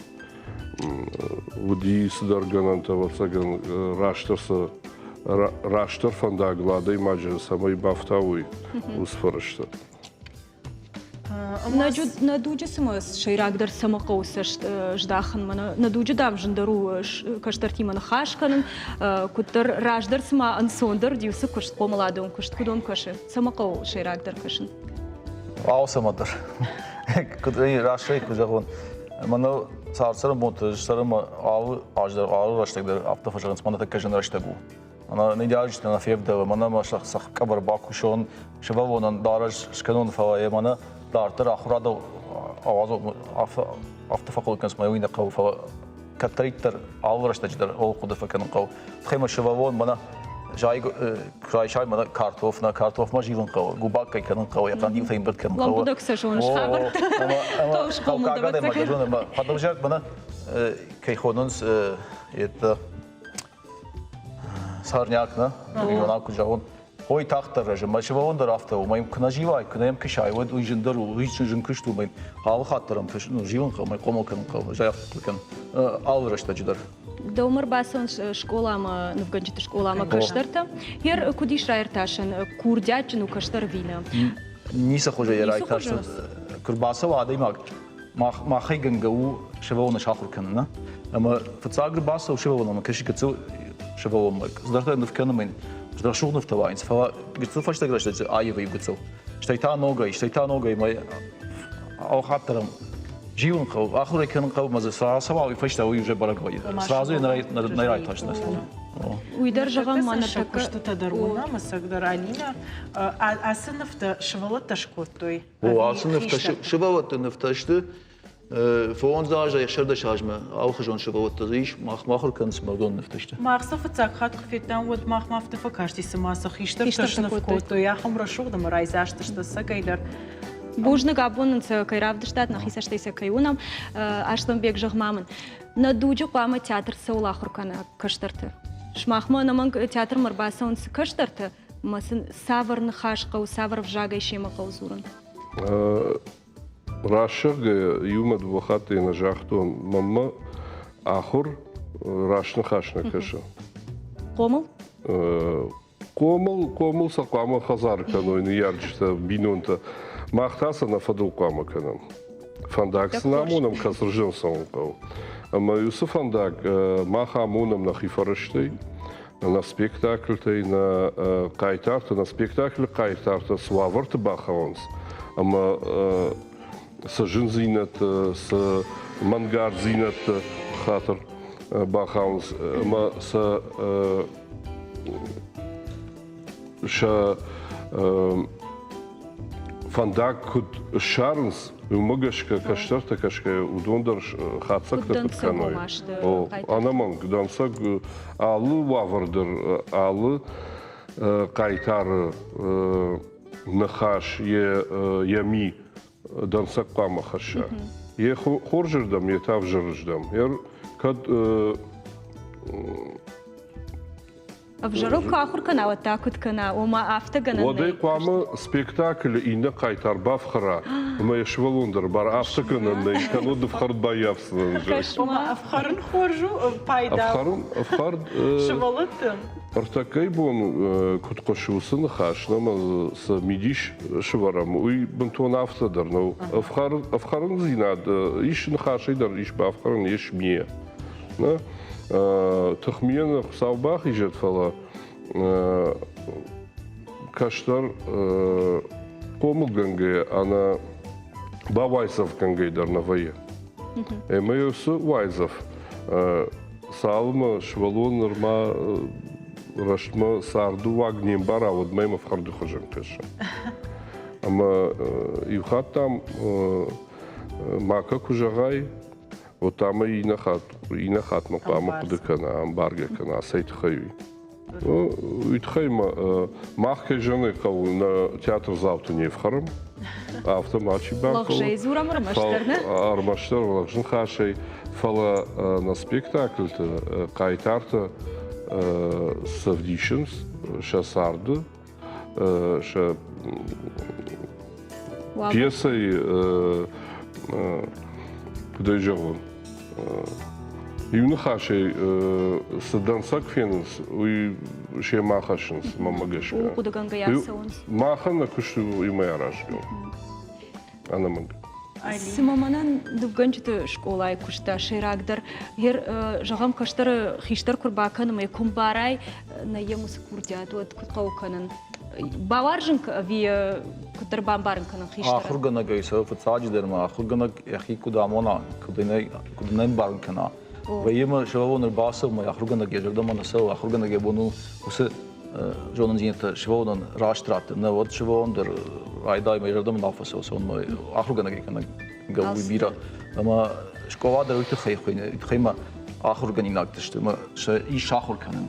уыди цыдӕр гӕнӕнтӕ, ӕвӕццӕгӕн, растдӕр сӕ растдӕр фӕндагыл адӕймаджы цӕмӕй бафтауой, уыцы фӕрӕзтӕ. Нӕ дуджы цымӕ сӕйрагдӕр цӕмӕ хъӕуы цӕст здахын? Мӕнӕ нӕ дуджы, дам, зындӕр у кӕстӕртимӕ ныхас кӕнын. Куыддӕр раздӕр цыма ӕнцондӕр уыди уыцы куыст, хъомыладон куыст, куыд уӕм кӕсы? Цӕмӕ хъӕуы сӕйрагдӕр кӕсын? Алцӕмӕ дӕр. Куыд растӕй куы зӕгъон, мӕнӕ цард-цӕрӕнбонты цӕрынмӕ алы аз дӕр, алы рӕстӕг дӕр афтӕ фӕзӕгъынц, мӕнӕ тӕккӕ зын рӕстӕг у. Мӕнӕ ныййарджытӕ нӕ февдӕлы, мӕнӕ мӕ сӕ къӕбӕр бакусон, сывӕллонӕн дарӕс скӕнон, фӕлӕ йӕ мӕнӕ дарддӕр ахуырадыл ауадзон, афтӕ фӕхъуыды кӕнынц, мӕ уый нӕ хъӕуы, фӕлӕ кӕддӕриддӕр алы рӕстӕджы дӕр ууыл хъуыды фӕкӕнын хъӕуы. Тыххӕй сывӕллон мӕнӕ райсай мӕнӕ картоф, нӕ картофмӕ зилын хъӕуы, губаккӕй кӕнын хъӕуы, йӕ хъӕндилтӕ ӕмбырд кӕнын хъӕуы. Лӕмбынӕг сӕ зоныс хабӕрттӕ. Хъӕуы схъомыл дӕвӕццӕгӕн. Хъӕдӕвзаг мӕнӕ кӕй хонынц, это сорняк, нӕ? Иронау куы зӕгъон. Ой, тагъддӕр рӕзы. Мӕ сывӕллон дӕр афтӕ у. Мӕ куы нӕ зилай, куы нӕ йӕм кӕсай, уӕд уый зындӕр у, уый зын куыст у. Мӕ алы хатт дӕр ӕм ну, зилын хъӕуы, мӕ хъомыл кӕнын хъӕуы, зӕгъ кӕн алы рӕстӕджы дӕр. Дӕумӕ ӕрбацӕуынц скъоламӕ, нывгӕнджыты скъоламӕ кӕстӕртӕ. Ер куыд ис раиртасӕн, курдиатджын у кӕстӕр ӕви нӕ? Ницы хуызы йӕ раиртасӕн. Куы рбацӕуа адӕймаг, махӕй гӕнгӕ у сывӕллоны сахуыр кӕнын, нӕ? Ӕмӕ фыццаг ӕрбацӕуы сывӕллонмӕ, кӕсы гыццыл сывӕллонмӕ, цыдӕртӕ ныв кӕны мӕн, рӕсугъд нывтӕ уайынц, фӕлӕ гыццыл фӕстаг рӕстӕджы аивы гыццыл. Стӕй та ногӕй, стӕй та ногӕй, мӕ алхатт дӕр зилын хъӕуы, ахуыр ӕй кӕнын хъӕуы, ӕмӕ дзы цы рацӕуа, уый фӕстӕ уый уже бӕрӕг вӕййы. Сразу йӕ нӕ райтасдзынӕ. Уый дӕр зӕгъӕм, ма ныртӕккӕ куыстытӕ дӕр уынӕм, ӕцӕгдӕр Алинӕ ацы нывтӕ сывӕллӕттӕ скодтой. О, ацы нывтӕ сывӕллӕтты нывтӕ сты. Фондз азӕй 16 азмӕ алыхуызон сывӕллӕттӕ дзы ис, мах ахуыр кӕнынц мӕрдон нывтӕ сты. Мах сӕ фыццаг хатт куы федтам, уӕд махмӕ афтӕ фӕкасти, цыма сӕ хистӕртӕ сныв кодтой, ахӕм рӕсугъд ӕмӕ райдзаст сты ӕцӕгӕйдӕр. Бузныг, абон нын сӕ кӕй равдыстат, нӕхи цӕстӕй сӕ кӕй уынӕм. Аслӕнбег, зӕгъ-ма мын, нӕ дуджы хъуамӕ театр цӕуыл ахуыр кӕна кӕстӕрты? Сымахмӕ ӕнӕмӕнг театрмӕ ӕрбацӕуынц кӕстӕртӕ, ӕмӕ сын цавӕр ныхас хъӕуы, цавӕр ӕвзагӕй семӕ хъӕуы дзурын? Раст зӕгъгӕйӕ, иумӕ дыууӕ хатты нӕ загътон, мӕнмӕ ахуыр раст ныхас нӕ кӕсы. Хъомыл? Хъомыл, хъомыл сӕ хъуамӕ хӕдзары кӕной ныййарджытӕ, бинонтӕ. Мах та сӕ нӕ фӕдыл хъуамӕ кӕнӕм. Фӕндаг сын амонӕм, кӕцырдӕм цӕуын хъӕуы. Ӕмӕ уыцы фӕндаг мах амонӕм нӕхи фӕрӕзтӕй, нӕ спектакльтӕй, нӕ хъайтартӕ, нӕ спектаклы хъайтартӕ цы уавӕрты бахауынц ӕмӕ цы зындзинӕдты, цы мӕнгарддзинӕдты хатыр бахауынц ӕмӕ сӕ сӕ фӕндаг куыд ссарынц, уымӕ гӕсгӕ кӕстӕртӕ кӕсгӕ уыдон дӕр хатдзӕгтӕ куыд кӕной. Ӕнӕмӕнг, дӕнцӕг алы уавӕр дӕр, алы хъайтары ныхас йӕ ми дӕнцӕг хъуамӕ хӕсса. Йе хорзырдӕм, йе та ӕвзӕрырдӕм. Кӕд Ӕвзӕрыл куы ахуыр кӕна, уӕд та куыд кӕна? Ома афтӕ гӕнӕн Уӕд ӕй хъуамӕ спектаклы иннӕ хъайтар бафхӕра, ӕмӕ йӕ сывӕллон дӕр бар афтӕ гӕнӕн нӕй, кӕннод ӕфхӕрд баййафдзӕн. Ома ӕфхӕрын хорз у, пайда Ӕфхӕрын, ӕфхӕрд сывӕллӕтты. Ӕртӕккӕйы бон куыд хъуысы уыцы ныхас, нӕ цы мидис сывӕрӕм, уый бынтон афтӕ дӕр нӕу. Ӕфхӕрындзинад ис ныхасӕй дӕр ис бафхӕрын, ис мийӕ. Нӕ? Тыхмийӕ нӕ Хуыцау бахизӕд, фӕлӕ кӕстӕр хъомылгӕнгӕйӕ ӕнӕ бауайдзӕфгӕнгӕй дӕр нӕ вӕййы. Ӕмӕ уыцы уайдзӕф Цалынмӕ сывӕллон нырма рӕстмӕ царды уаг не мбара, уӕдмӕ йӕм ӕфхӕрды хуызӕн кӕсы. Ӕмӕ иу хатт дам макӕ куы зӕгъай, уӕд та мӕ иннӕ хатт, иннӕ хатт мӕ хъуамӕ хъуыды кӕна, ӕмбаргӕ кӕна, цӕй тыххӕй уый. Уый тыххӕй мах, кӕй зӕгъын ӕй хъӕуы, нӕ театрдзауты не фхӕрӕм, афтӕ мачи банхъӕлы. Лӕгъзӕй дзурӕм ӕрмӕстдӕр, нӕ? Ӕрмӕстдӕр лӕгъз ныхасӕй, фӕлӕ нӕ спектакльты хъайтартӕ цы ӕвдисынц сӕ царды, сӕ пьесӕйы, куыд ӕй зӕгъон, иу ныхасӕй цы дӕнцӕг фенынц, уый семӕ хӕссынц, мӕнмӕ гӕсгӕ. Хъуыдыгӕнгӕйӕ цӕуынц. Махӕн нӕ куыст уымӕй аразгӕ у. Ӕнӕмӕнг. Цыма мӕнӕн нывгӕнджыты скъолайы куыста сӕйрагдӕр, зӕгъӕм, кӕстӕры хистӕр куы рбакӕны ӕмӕ куы мбарай, нӕ йӕм уыцы курдиат, уӕд куыд хъӕуы кӕнын? Бауарзын ӕви куыддӕр бамбарын кӕнын хистӕрӕн? Ахуыргӕнӕгӕй сӕ фыццаджыдӕр ма ахуыргӕнӕг йӕхи куыд амона, куыд ын куыд ын ӕмбарын кӕна. Вӕййы ма сывӕллон ӕрбацӕуы ӕмӕ ахуыргӕнӕг йӕ зӕрдӕмӕ нӕ цӕуы, ахуыргӕнӕг йӕ бон у уыцы зонындзинӕдтӕ сывӕллонӕн раст раттын. Нӕ, уӕд сывӕллон дӕр райдайы мӕ зӕрдӕмӕ нал фӕцӕуы цӕуынмӕ ахуыргӕнӕгӕй кӕнӕ уый бирӕ. Ӕмӕ скъола дӕр уый тыххӕй хуыйны, уый тыххӕй ма ахуыргӕнинӕгтӕ сты ӕмӕ сӕ ис сахуыр кӕнын.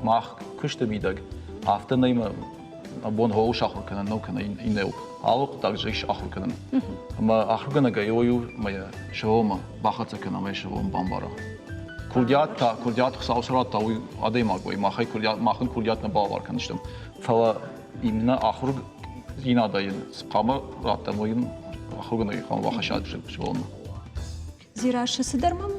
Мах куысты мидӕг афтӕ нӕй мӕ бон хъӕуы сахуыр кӕнын нӕу кӕнӕ иннӕ алы хъуыддаг ис ахуыр кӕнын. Ӕмӕ ахуыргӕнӕгӕй у мӕ сывӕллонмӕ бахӕццӕ кӕна ӕмӕ сывӕллон бамбара. Курдиат та, курдиат Хуыцау цы радта, уый адӕймаг уый махӕй курдиат, мах ын курдиат нӕ балӕвар кӕндзыстӕм. Фӕлӕ иннӕ ахуырдзинадӕй йын цы хъуамӕ раттӕм, уый йын ахуыргӕнӕг хъуамӕ бахӕсса сывӕллонмӕ. Дзерассӕ, цыдӕр мӕм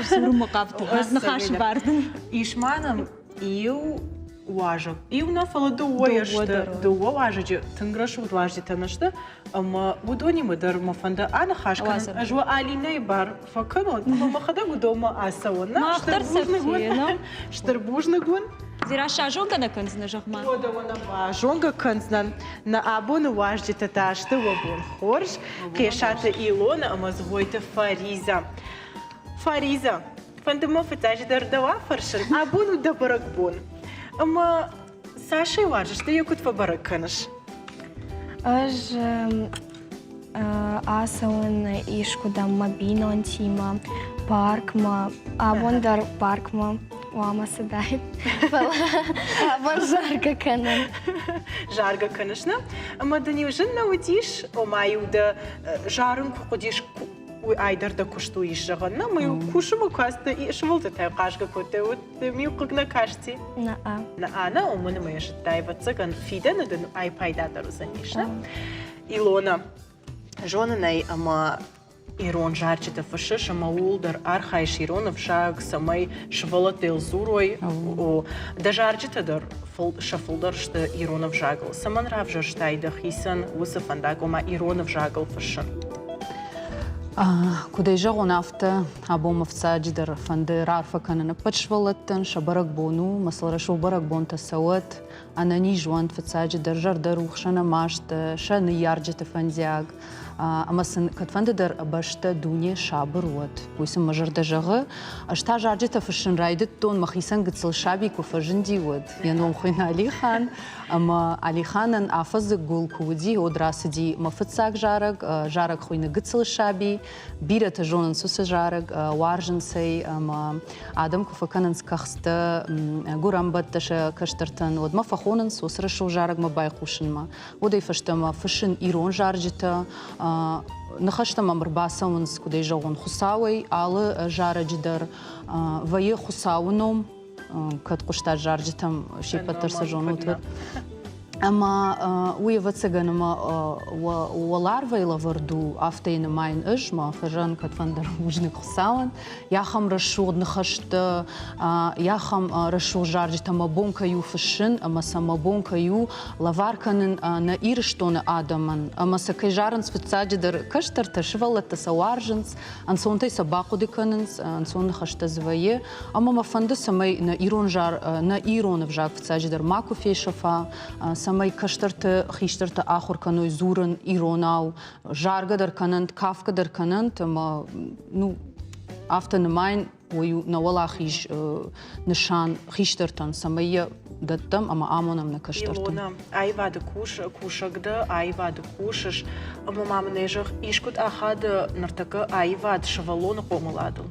дзурынмӕ хъавд ныхасы бар дын. Ис ма нӕм иу уазӕг. Иу нӕ, фӕлӕ дыууӕ сты. Дыууӕ уазӕджы тынг рӕсугъд уазджытӕ нӕ сты. Ӕмӕ уыдонимӕ дӕр мӕ фӕнды аныхас кӕнын. Ӕз уӕ Алинӕйы бар фӕкӕнон, ӕмӕ мӕхӕдӕг уыдонмӕ ацӕуон. Мах дӕр сӕ фенӕм. Стыр бузныг уын. Дзерассӕ, зонгӕ нӕ кӕндзынӕ, зӕгъ-ма. Уӕдӕ уӕ нӕ базонгӕ кӕндзынӕн. Нӕ абоны уазджытӕ та сты уӕ бон хорз. Хъесаты Илона ӕмӕ Згъойты Фаризӕ. Фаризӕ, фӕнды мӕ фыццаджыдӕр дӕу афӕрсын, абон у дӕ бӕрӕгбон. Ӕмӕ цасӕй уарзыс, ды йӕ куыд фӕбӕрӕг кӕныс? Ӕз ацӕуын искуыдӕм мӕ бинонтимӕ, паркмӕ. Абон дӕр паркмӕ хъуамӕ цыдаид, фӕлӕ абон заргӕ кӕнын. Заргӕ кӕныс, нӕ? Ӕмӕ дын-иу зын нӕ уыдис, ома-иу дӕ зарын куы хъуыдис, уый ай дӕр дӕ куыст у ис зӕгъӕн, нӕ? Ӕмӕ-иу кусынмӕ куы ацыдтӕ, сывӕллӕттӕ хъазгӕ кодтай, уӕд дӕм-иу хъыг нӕ касти? Нӕ. Нӕ, нӕ, уымӕн ӕмӕ йӕ зыдтай, ӕвӕццӕгӕн, фидӕны дын ай пайдадӕр уыдзӕнис, нӕ? Илона, зонын ӕй, ӕмӕ ирон зарджытӕ фыссыс ӕмӕ ууыл дӕр архайыс ирон ӕвзаг, цӕмӕй сывӕллӕттӕ йыл дзурой. Дӕ зарджытӕ дӕр сӕ фылдӕр сты ирон ӕвзагыл. Цӕмӕн равзӕрстай дӕхицӕн уыцы фӕндаг, ома ирон ӕвзагыл фыссын? Куыд ӕй зӕгъон, афтӕ абон мӕ фыццаджыдӕр фӕнды раарфӕ кӕнын ӕппӕт сывӕллӕттӕн, сӕ бӕрӕгбон у, мӕ сыл рӕсугъд бӕрӕгбонтӕ цӕуӕд, ӕнӕниз уӕнт фыццаджыдӕр, зӕрдӕрухс, ӕнӕмаст, сӕ ныййарджыты фӕндиаг. Ӕмӕ сын кӕдфӕнды дӕр бӕстӕ, дуне сабыр уӕд. Уый сын мӕ зӕрдӕ зӕгъы. Ӕз та зарджытӕ фыссын райдыдтон, мӕхицӕн гыццыл саби куы фӕзынди, уӕд. Йӕ ном хуыйны Алихан. Ӕмӕ Алиханӕн афӕдзы гуыл куы уыди, уӕд рацыди мӕ фыццаг зарӕг. Зарӕг хуыйны Гыццыл саби. Бирӕтӕ зонынц уыцы зарӕг, уарзынц ӕй ӕмӕ адӕм куы фӕкӕнынц кӕхцтӕ, гуырӕнбӕттӕ сӕ кӕстӕртӕн, уӕд мӕ фӕхонынц уыцы рӕсугъд зарӕгмӕ байхъусынмӕ. Уӕдӕй фӕстӕмӕ фыссын ирон зарджытӕ, ныхӕстӕ мӕм ӕрбацӕуынц, куыд ӕй зӕгъон, Хуыцауӕй алы зарӕджы дӕр вӕййы Хуыцауы ном, кӕд хъуыстат зарджытӕм, се ппӕт дӕр сӕ зонут, уӕд. Ӕмӕ уый, ӕвӕццӕгӕн, ӕмӕ уӕларвӕй лӕвӕрд у, афтӕ йын нымайын ӕз, мӕ фӕзӕн кӕдфӕндӕр бузныг Хуыцауӕн. Йахӕм рӕсугъд ныхӕстӕ, йахӕм рӕсугъд зарджытӕ мӕ бон кӕй у фыссын ӕмӕ сӕ мӕ бон кӕй у лӕвар кӕнын нӕ Ирыстоны адӕмӕн. Ӕмӕ сӕ кӕй зарынц фыццаджыдӕр кӕстӕртӕ, сывӕллӕттӕ сӕ уарзынц, ӕнцонтӕй сӕ бахъуыды кӕнынц, ӕнцон ныхӕстӕ дзы вӕййы. Ӕмӕ мӕ фӕнды, цӕмӕй нӕ ирон зар, нӕ ирон ӕвзаг фыццаджыдӕр макуы фесӕфа, цӕмӕй кӕстӕрты, хистӕртӕ ахуыр кӕной дзурын иронау, заргӕ дӕр кӕнӕнт, кафгӕ дӕр кӕнӕнт ӕмӕ ну, афтӕ нымайын. Уый у нӕ уӕлахиз нысан хистӕртӕн, цӕмӕй йӕ дӕттӕм ӕмӕ амонӕм нӕ кӕстӕртӕн. Илона, аивады кус, кусӕг дӕ, аивады кусыс, ӕмӕ ма мын ӕй зӕгъ, искуыд ахады ныртӕккӕ аивад сывӕллоны хъомыладыл?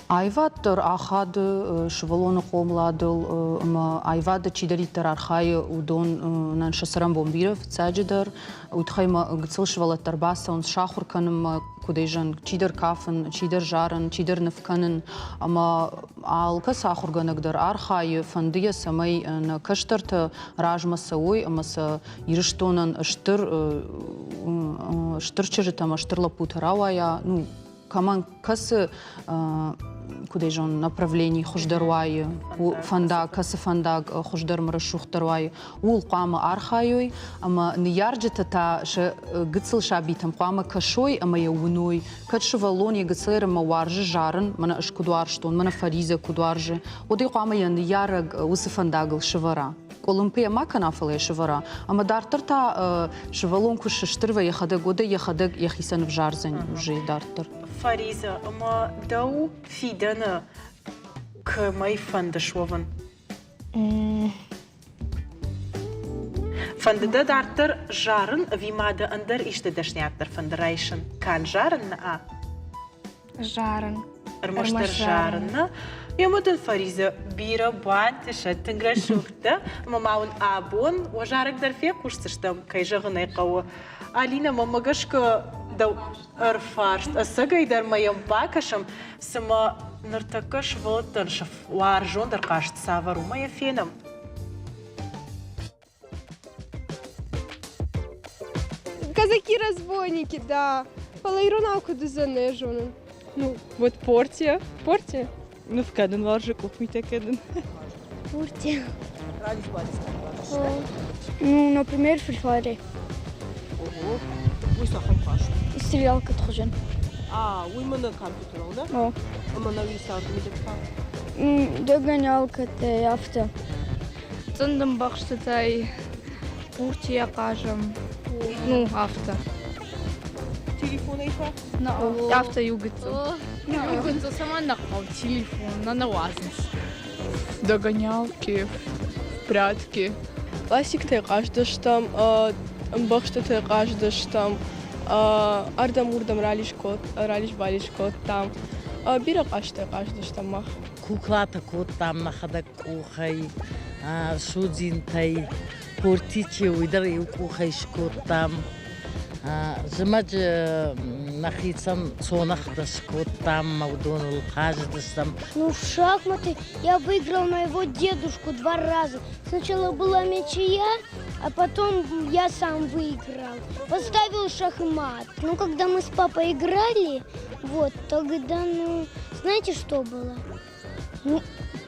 Аивад дӕр ахады сывӕллоны хъомыладыл ӕмӕ аивады чидӕриддӕр архайы, уыдонӕн сӕ цӕрӕнбон бирӕ фыццаджыдӕр. Уый тыххӕй ма гыццыл сывӕллӕттӕ ӕрбацӕуынц сахуыр кӕнынмӕ, куыдӕй зӕн, чидӕр кафын, чидӕр зарын, чидӕр ныв кӕнын. Ӕмӕ алкӕцы ахуыргӕнӕг дӕр архайы, фӕнды йӕ, цӕмӕй нӕ кӕстӕртӕ размӕ цӕуой ӕмӕ сӕ Ирыстонӕн стыр стыр чызджытӕ ӕмӕ стыр лӕппутӕ рауайа. Ну, кӕмӕн кӕцы куыд ӕй зонын, направлени хуыздӕр уайы, фӕндаг, кӕцы фӕндаг хуыздӕр ӕмӕ рӕсугъддӕр уайы, ууыл хъуамӕ архайой ӕмӕ ныййарджытӕ та сӕ гыццыл сабитӕм хъуамӕ кӕсой ӕмӕ йӕ уыной. Кӕд сывӕллон йӕ гыццыл ӕмӕ уарзы зарын, мӕнӕ ӕз куыд уарзтон, мӕнӕ Фаризӕ куыд уарзы, уӕд ӕй хъуамӕ йӕ ныййарӕг уыцы фӕндагыл сывӕра. Къуылымпыйӕ ма кӕна, фӕлӕ йӕ сывӕра. Ӕмӕ дарддӕр та сывӕллон куы сыстыр вӕййы йӕхӕдӕг, уӕд ӕй йӕхӕдӕг йӕхицӕн ӕвзардзӕн уже дарддӕр. Фаризӕ, ӕмӕ дӕу фидӕны кӕмӕй фӕнды суӕвын? Фӕнды дӕ дарддӕр зарын ӕви ма дӕ ӕндӕр исты дӕсниад дӕр фӕнды райсын? Канд зарын нӕ? Зарын. Ӕрмӕстдӕр зарын нӕ. Ӕмӕ дын, Фаризӕ, бирӕ бантысӕд, тынг рӕсугъдтӕ. Ӕмӕ ма уын абон уӕ зарӕг дӕр фехъусдзыстӕм, кӕй зӕгъын ӕй хъӕуы. Алинӕ, мӕнмӕ гӕсгӕ дӕу ӕрфарст. Ӕцӕгӕй дӕр ма йӕм бакӕсӕм, цымӕ ныртӕккӕ сывӕллӕттӕн сӕ уарзондӕр хъазт цавӕр у, ма йӕ фенӕм. Казаки-разбойники, да. Фӕлӕ иронау куыд уыдзӕн, нӕ зонын. Ну, вот портия. Портия. Ну, в кӕнын уарзы къухмитӕ кӕнын. Портия. Ну, например, Free Fire. Ого, уый цахӕм хъазт? Стрелялка хуызӕн. А, уый мӕнӕ компьютерыл, да? О. Ӕмӕ нӕуи царды мидӕг та? Догонялкӕтӕ, афтӕ. Цъындӕмбӕхстытӕй пуртийӕ хъазӕм. Ну, афтӕ. Телефонӕй та? Афтӕ иу гыццыл. Иу гыццыл цӕмӕн нӕ хъӕуы телефон, нӕ нӕ уадзынц. Догонялки, прятки. Классиктӕй хъаздыстӕм, ӕмбӕхстытӕй хъаздыстӕм, ардӕм-уырдӕм ралис-балис кодтам. Бирӕ хъазтӕй хъаздыстӕм мах. Куклатӕ кодтам нӕхӕдӕг къухӕй, судзинтӕй, портичи уый дӕр иу къухӕй скодтам. Зымӕджы нӕхицӕн цонӕгътӕ скодтам ӕмӕ уыдоныл хъазыдыстӕм. Ну, в шахматы я выиграл моего дедушку два раза. Сначала была ничья, а потом я сам выиграл. Поставил шахмат. Ну, когда мы с папой играли, вот, тогда, ну, знаете, что было? Ну,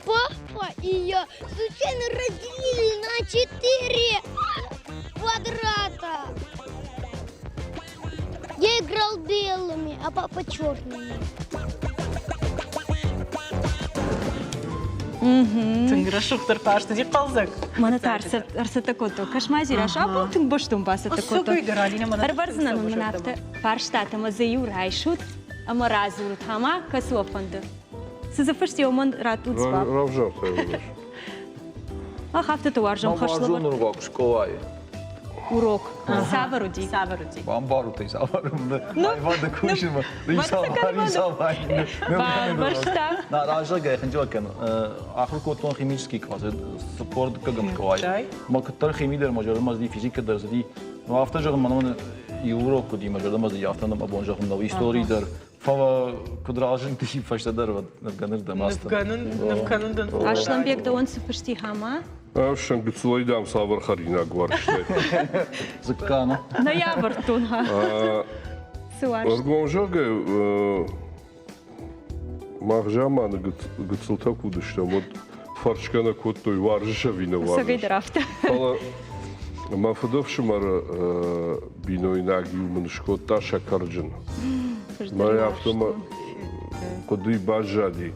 папа и я случайно разделили на четыре квадрата. Я играл белыми, а папа черными. Тынг рӕсугъддӕр хъазт уыди хъӕлдзӕг. Мӕнӕ та ӕрцӕттӕ кодтон. Кӕс-ма, Зираш, абон тынг бӕстон бацӕттӕ кодтон. Ӕрбардзынӕн мын афтӕ фарстатӕ ӕмӕ дзы иу райсут ӕмӕ радзурут, ӕмӕ кӕцы уӕ фӕнды? Цы дзы фыст уымӕн раттут дзуапп. Равзартай уыдис. Ах, афтӕ ты уарзӕм хӕслӕвӕрд. Уарзон урок скъолайы. Урок. Цавӕр уыди? Цавӕр уыди? Бамбарут ӕй, цавӕр Аивады кусынмӕ. Бамбӕрста. На раззагӕй хынджылӕг кӕн. Ахуыр кодтон химический классы, цыппор дыккӕгӕм скъолайы. Мӕ куыддӕр хими дӕр мӕ зӕрдӕмӕ цыди, физикӕ дӕр цыди. Ну, афтӕ зӕгъын, мӕнӕн иу урок уыди, мӕ зӕрдӕмӕ цыди, афтӕ мӕ бон зӕгъын нӕу. Истори дӕр Фӕлӕ куыд разынди фӕстӕдӕр нывгӕнырдӕм ацыдтӕн. Нывгӕнын, нывкӕнын дын Аслӕнбег дӕуӕн цы фысти хама? Ӕфсӕн гыццылӕй дам цавӕр хӕринаг уарзтай? Дзыкка, нӕ? Нӕ йӕ ӕвӕрдтон, ха. Цы уарзт? Ӕргом зӕгъгӕ, мах заманы гыццылтӕ куы уыдыстӕм, уӕд фӕрсгӕ нӕ кодтой, уарзыс ӕви нӕ уарзыс. Ӕцӕгӕй дӕр афтӕ. Фӕлӕ мӕ фыдӕфсымӕры бинойнаг-иу мын скодта сӕкӕрджын. Мӕ афтӕ мӕ хъуыдыйы баззади.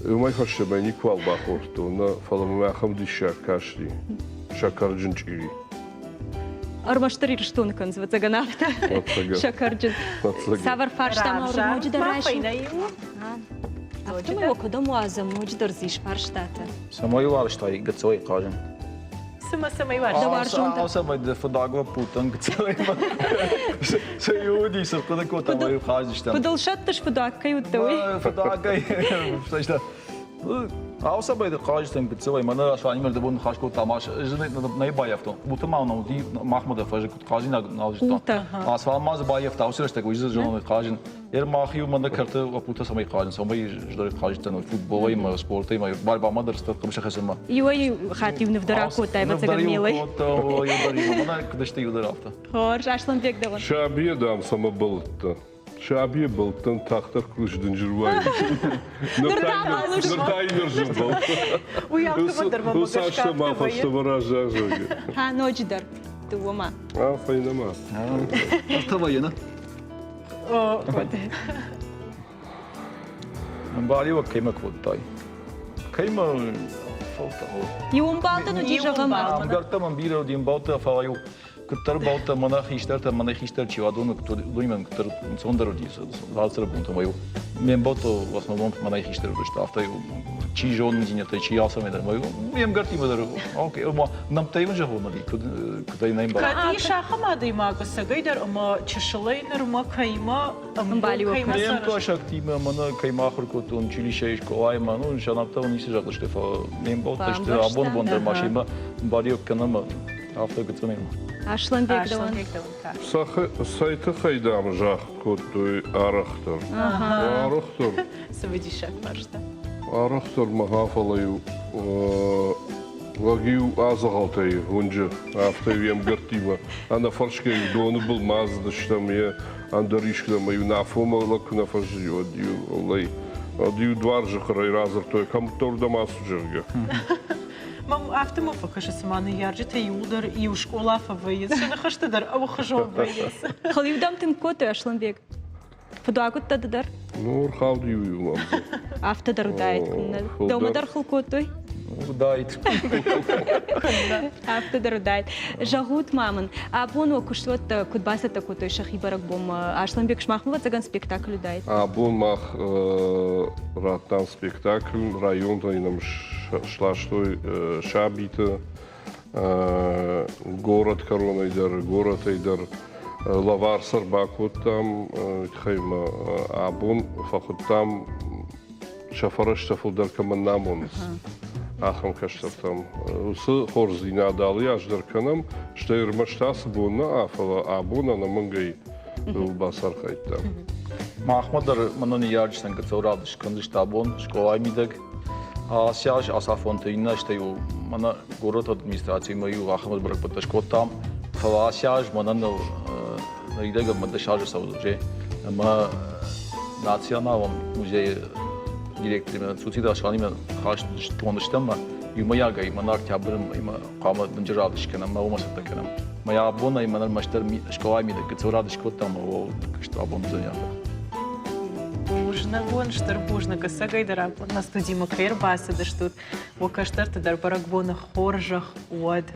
Уымӕй фӕстӕмӕ никуал бахордтон, нӕ, фӕлӕ мӕм ахӕм диссаг касти сӕкӕрджын чъири. Ӕрмӕстдӕр Ирыстоны кӕндз, ӕвӕццӕгӕн, афтӕ. Сӕкӕрджын. Цавӕр фарста ма ноджыдӕр райсут? Афтӕмӕй уӕ кӕдӕм уадзӕм, ноджыдӕр дзы ис фарстатӕ. Цӕмӕй уарзтай гыццылӕй хъазын? Цымӕ цӕмӕй уарзтай? Дӕ уарзондӕр. Алцӕмӕй дӕ фыдаг лӕппутӕн гыццылӕй сӕ иу уыди, цы рхъуыды кодтам, ӕмӕ иу хъазыдыстӕм. Куыд ыл сӕттыс, фыдаг кӕй уыдтӕ, уый? Фыдагӕй. Алцӕмӕй дӕр хъазыдыстӕм гыццылӕй. Мӕнӕ Асланимӕ ӕрдӕбон ныхас кодтам, ӕз нӕ баййӕфтон. Хъулты ма нӕ уыди, махмӕ дӕр фӕзы куыд хъазинаг нал зыдтам. Аслан ма дзы баййӕфта, уыцы рӕстӕг уый дзы зоны хъазын. Ер мах-иу мӕнӕ кӕрты лӕппутӕ цӕмӕй хъазынц, уымӕй здӕр хъазыдтӕн футболӕй ӕмӕ спортӕй ӕмӕ барбама дӕр стыр хъӕбысы хӕцынмӕ. Иуӕй-иу хатт-иу ныв дӕр акодтай, ӕвӕццӕгӕн, мелӕй. Мӕнӕ куыд сты иу дӕр афтӕ. Хорз, Асланбег дӕуӕн. Сабийӕ, дам, цӕмӕ бӕллыдтӕ? Сабийӕ бӕллыдтӕн тагъддӕр куы сдынджыр уаид. Ныр та Ныр та иннӕрзын бӕллыдтӕн. Уый алкӕмӕн дӕр мӕ гӕсгӕ ма фӕстӕмӕ раззаг. Ха, ноджыдӕр. Дыууӕ А, фӕйнӕ ма. Ӕртӕ вӕййы, нӕ? Ӕмбалиуӕг кӕимӕ кодтай? Кӕимӕ Иу ӕмбал дын уыди, зӕгъӕм. Ӕмгӕрттӕ мӕм бирӕ уыди ӕмбӕлттӕ, фӕлӕ-иу куыддӕр бӕлттӕ мӕнӕ хистӕртӕ, мӕнӕ хистӕр чи уа, уыдонимӕ куыддӕр ӕнцондӕр уыди цалцӕрӕбонтӕм-иу ме мбӕлттӕ в основном мӕнӕй хистӕр уыдысты, афтӕ-иу чи зонындзинӕдтӕй, чи алцӕмӕй дӕр. Ме мгӕрттимӕ дӕр окей, ома нӕмттӕй мын зӕгъон ӕви куыд куыд ӕй нӕ ӕмбарын. Кӕд ис ахӕм адӕймаг ӕцӕгӕйдӕр ӕмӕ чысылӕй нырмӕ кӕимӕ ӕмбалиуӕг Ме мкъласӕгтимӕ мӕнӕ кӕимӕ ахуыр кодтон училищейы скъолайы ма, ну, сӕ нӕмттӕ ницы зӕгъдзысты, фӕлӕ ме мбӕлттӕ сты абоны бон дӕр ма семӕ ӕмбалиуӕг кӕнӕм афтӕ гыццыл. Асланбег дӕуӕн. Цӕй тыххӕй, дам, загъд кодтой арӕхдӕр. Арӕхдӕр. Цымыдисаг фарста. Арӕхдӕр мӕ фӕлӕ-иу лӕг-иу адзӕгъӕлтӕй уынджы, афтӕ-иу йе мгӕрттимӕ ӕнӕфӕрсгӕ-иу доны был ма ацыдыстӕм, йе ӕндӕр искуыдӕм ӕмӕ-иу нӕ афонмӕ лӕг куы нӕ фӕзыди, уӕд-иу ӕй уӕд-иу дуар зыхъырӕй радзырдтой, кӕмттӕ уырдӕм ацу, зӕгъгӕ. Мӕм афтӕ ма фӕкӕсы, цыма ныййарджытӕ иууылдӕр иу скъола фӕвӕййынц, сӕ ныхӕстӕ дӕр ӕмхуызон вӕййынц. Хыл-иу дӕм тынг кодтой, Аслӕнбег? Фыдуаг уыдтӕ ды дӕр? Ну, рхауд-иу иу мӕм. Афтӕ дӕр уыдаид, куыннӕ. Дӕумӕ дӕр хыл кодтой? Уыдаид. Афтӕ дӕр уыдаид. Зӕгъут ма мын, абон уӕ куыстуӕттӕ куыд бацӕттӕ кодтой сӕхи бӕрӕгбонмӕ? Аслӕнбег, сымахмӕ ӕвӕццӕгӕн спектакль уыдаид? Абон мах радтам спектакль, районтӕй нӕм сластой сабиты город кӕронӕй дӕр, горӕтӕй дӕр лӕвар сӕ рбакодтам, тыххӕй ма абон фӕхуыдтам сӕ фӕрӕзтӕ фылдӕр кӕмӕн нӕ амонынц, ахӕм кӕстӕртӕм. Уыцы хорздзинад алы аз дӕр кӕнӕм, стӕй ӕрмӕст ацы бон нӕ, фӕлӕ абон ӕнӕмӕнгӕй бацархайдтам. Махмӕ дӕр мӕнӕ ныййарджытӕн гыццыл равдыст скӕндзысты абон скъолайы мидӕг. Ацы аз ацафонты иннӕ азтӕй-иу мӕнӕ горӕты администрациимӕ иу ахӕм бӕрӕгбӕттӕ скодтам. Фӕлӕ ацы аз мӕнӕн ныридӕгӕн мӕ 10 азы цӕудзӕн ӕмӕ Националон музейы директоримӕ Цуциты Асланимӕ хаст стӕм иумӕйагӕй мӕнӕ октябры мӕймӕ хъуамӕ дынджыр равдыст кӕнӕм ӕмӕ уымӕ цӕттӕ кӕнӕм. Мӕ абонӕй мӕн ӕрмӕстдӕр скъолайы мидӕг гыццыл равдыст кодтам ӕмӕ ууыл куыст абон уыдзӕни афтӕ. Бузныг уын, стыр бузныг, ӕцӕгӕйдӕр абон нӕ студимӕ кӕй ӕрбацыдыстут. Уӕ кӕстӕрты дӕр бӕрӕгбоны хорзӕх уӕд.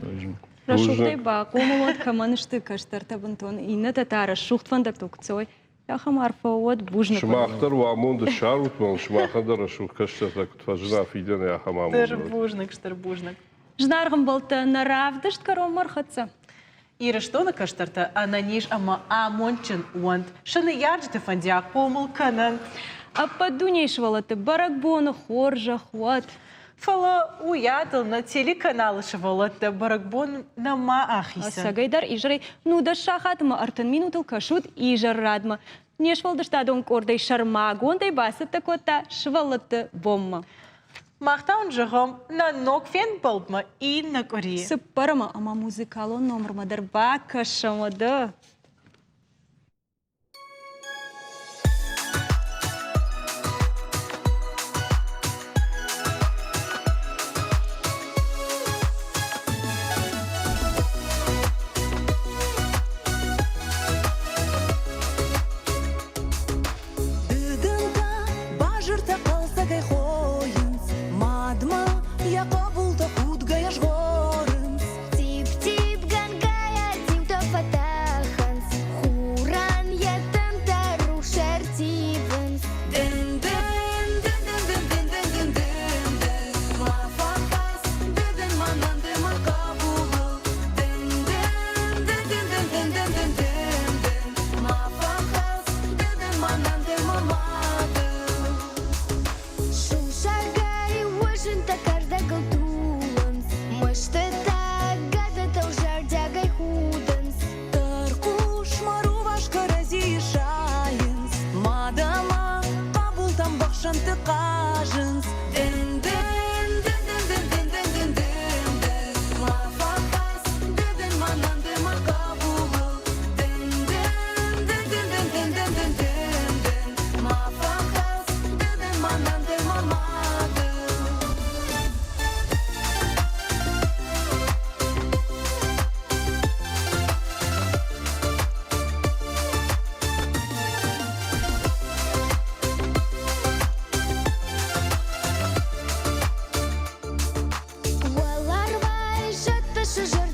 Рӕсугъдӕй бахъомыл уӕд, кӕмӕн сты кӕстӕртӕ бынтон, иннӕтӕ та рӕсугъд фӕндӕгтыл куы цӕуой, ахӕм арфӕ уӕд, бузныг. Сымах дӕр уӕ амонды ссарут, мӕн сымахӕн дӕр рӕсугъд кӕстӕртӕ куыд фӕзына фидӕны ахӕм амонд. Стыр бузныг, стыр бузныг. Зынаргъ ӕмбӕлттӕ, нӕ равдыст кӕронмӕ ӕрхӕццӕ. Ирыстоны кӕстӕртӕ ӕнӕниз ӕмӕ амондджын уӕнт, сӕ ныййарджыты фӕндиаг хъомыл кӕнӕнт. Ӕппӕт дунейы сывӕллӕтты бӕрӕгбоны хорзӕх уӕд! Фӕлӕ уыйадыл нӕ телеканалы сывӕллӕттӕ бӕрӕгбон нӕма ахицӕн. Ӕцӕгӕйдӕр изӕрӕй 19 сахатмӕ 30 минутыл кӕсут изӕррадмӕ. Не сфӕлдыстадон къордӕй сӕрмагондӕй бацӕттӕ кодта сывӕллӕтты бонмӕ. Мах та уын зӕгъӕм нӕ ног фембӕлдмӕ иннӕ къуыри. Цыппӕрӕмы ӕмӕ музыкалон номырмӕ дӕр бакӕсӕм уӕдӕ. Дыдынтӕ базыртӕ хъӕлдзӕгӕй хойынц, Мадмӕ йӕ хъӕбултӕ худгӕйӕ згъорынц. Тип-типгӕнгӕйӕ цъиутӕ фӕтӕхынц. Ныхасы.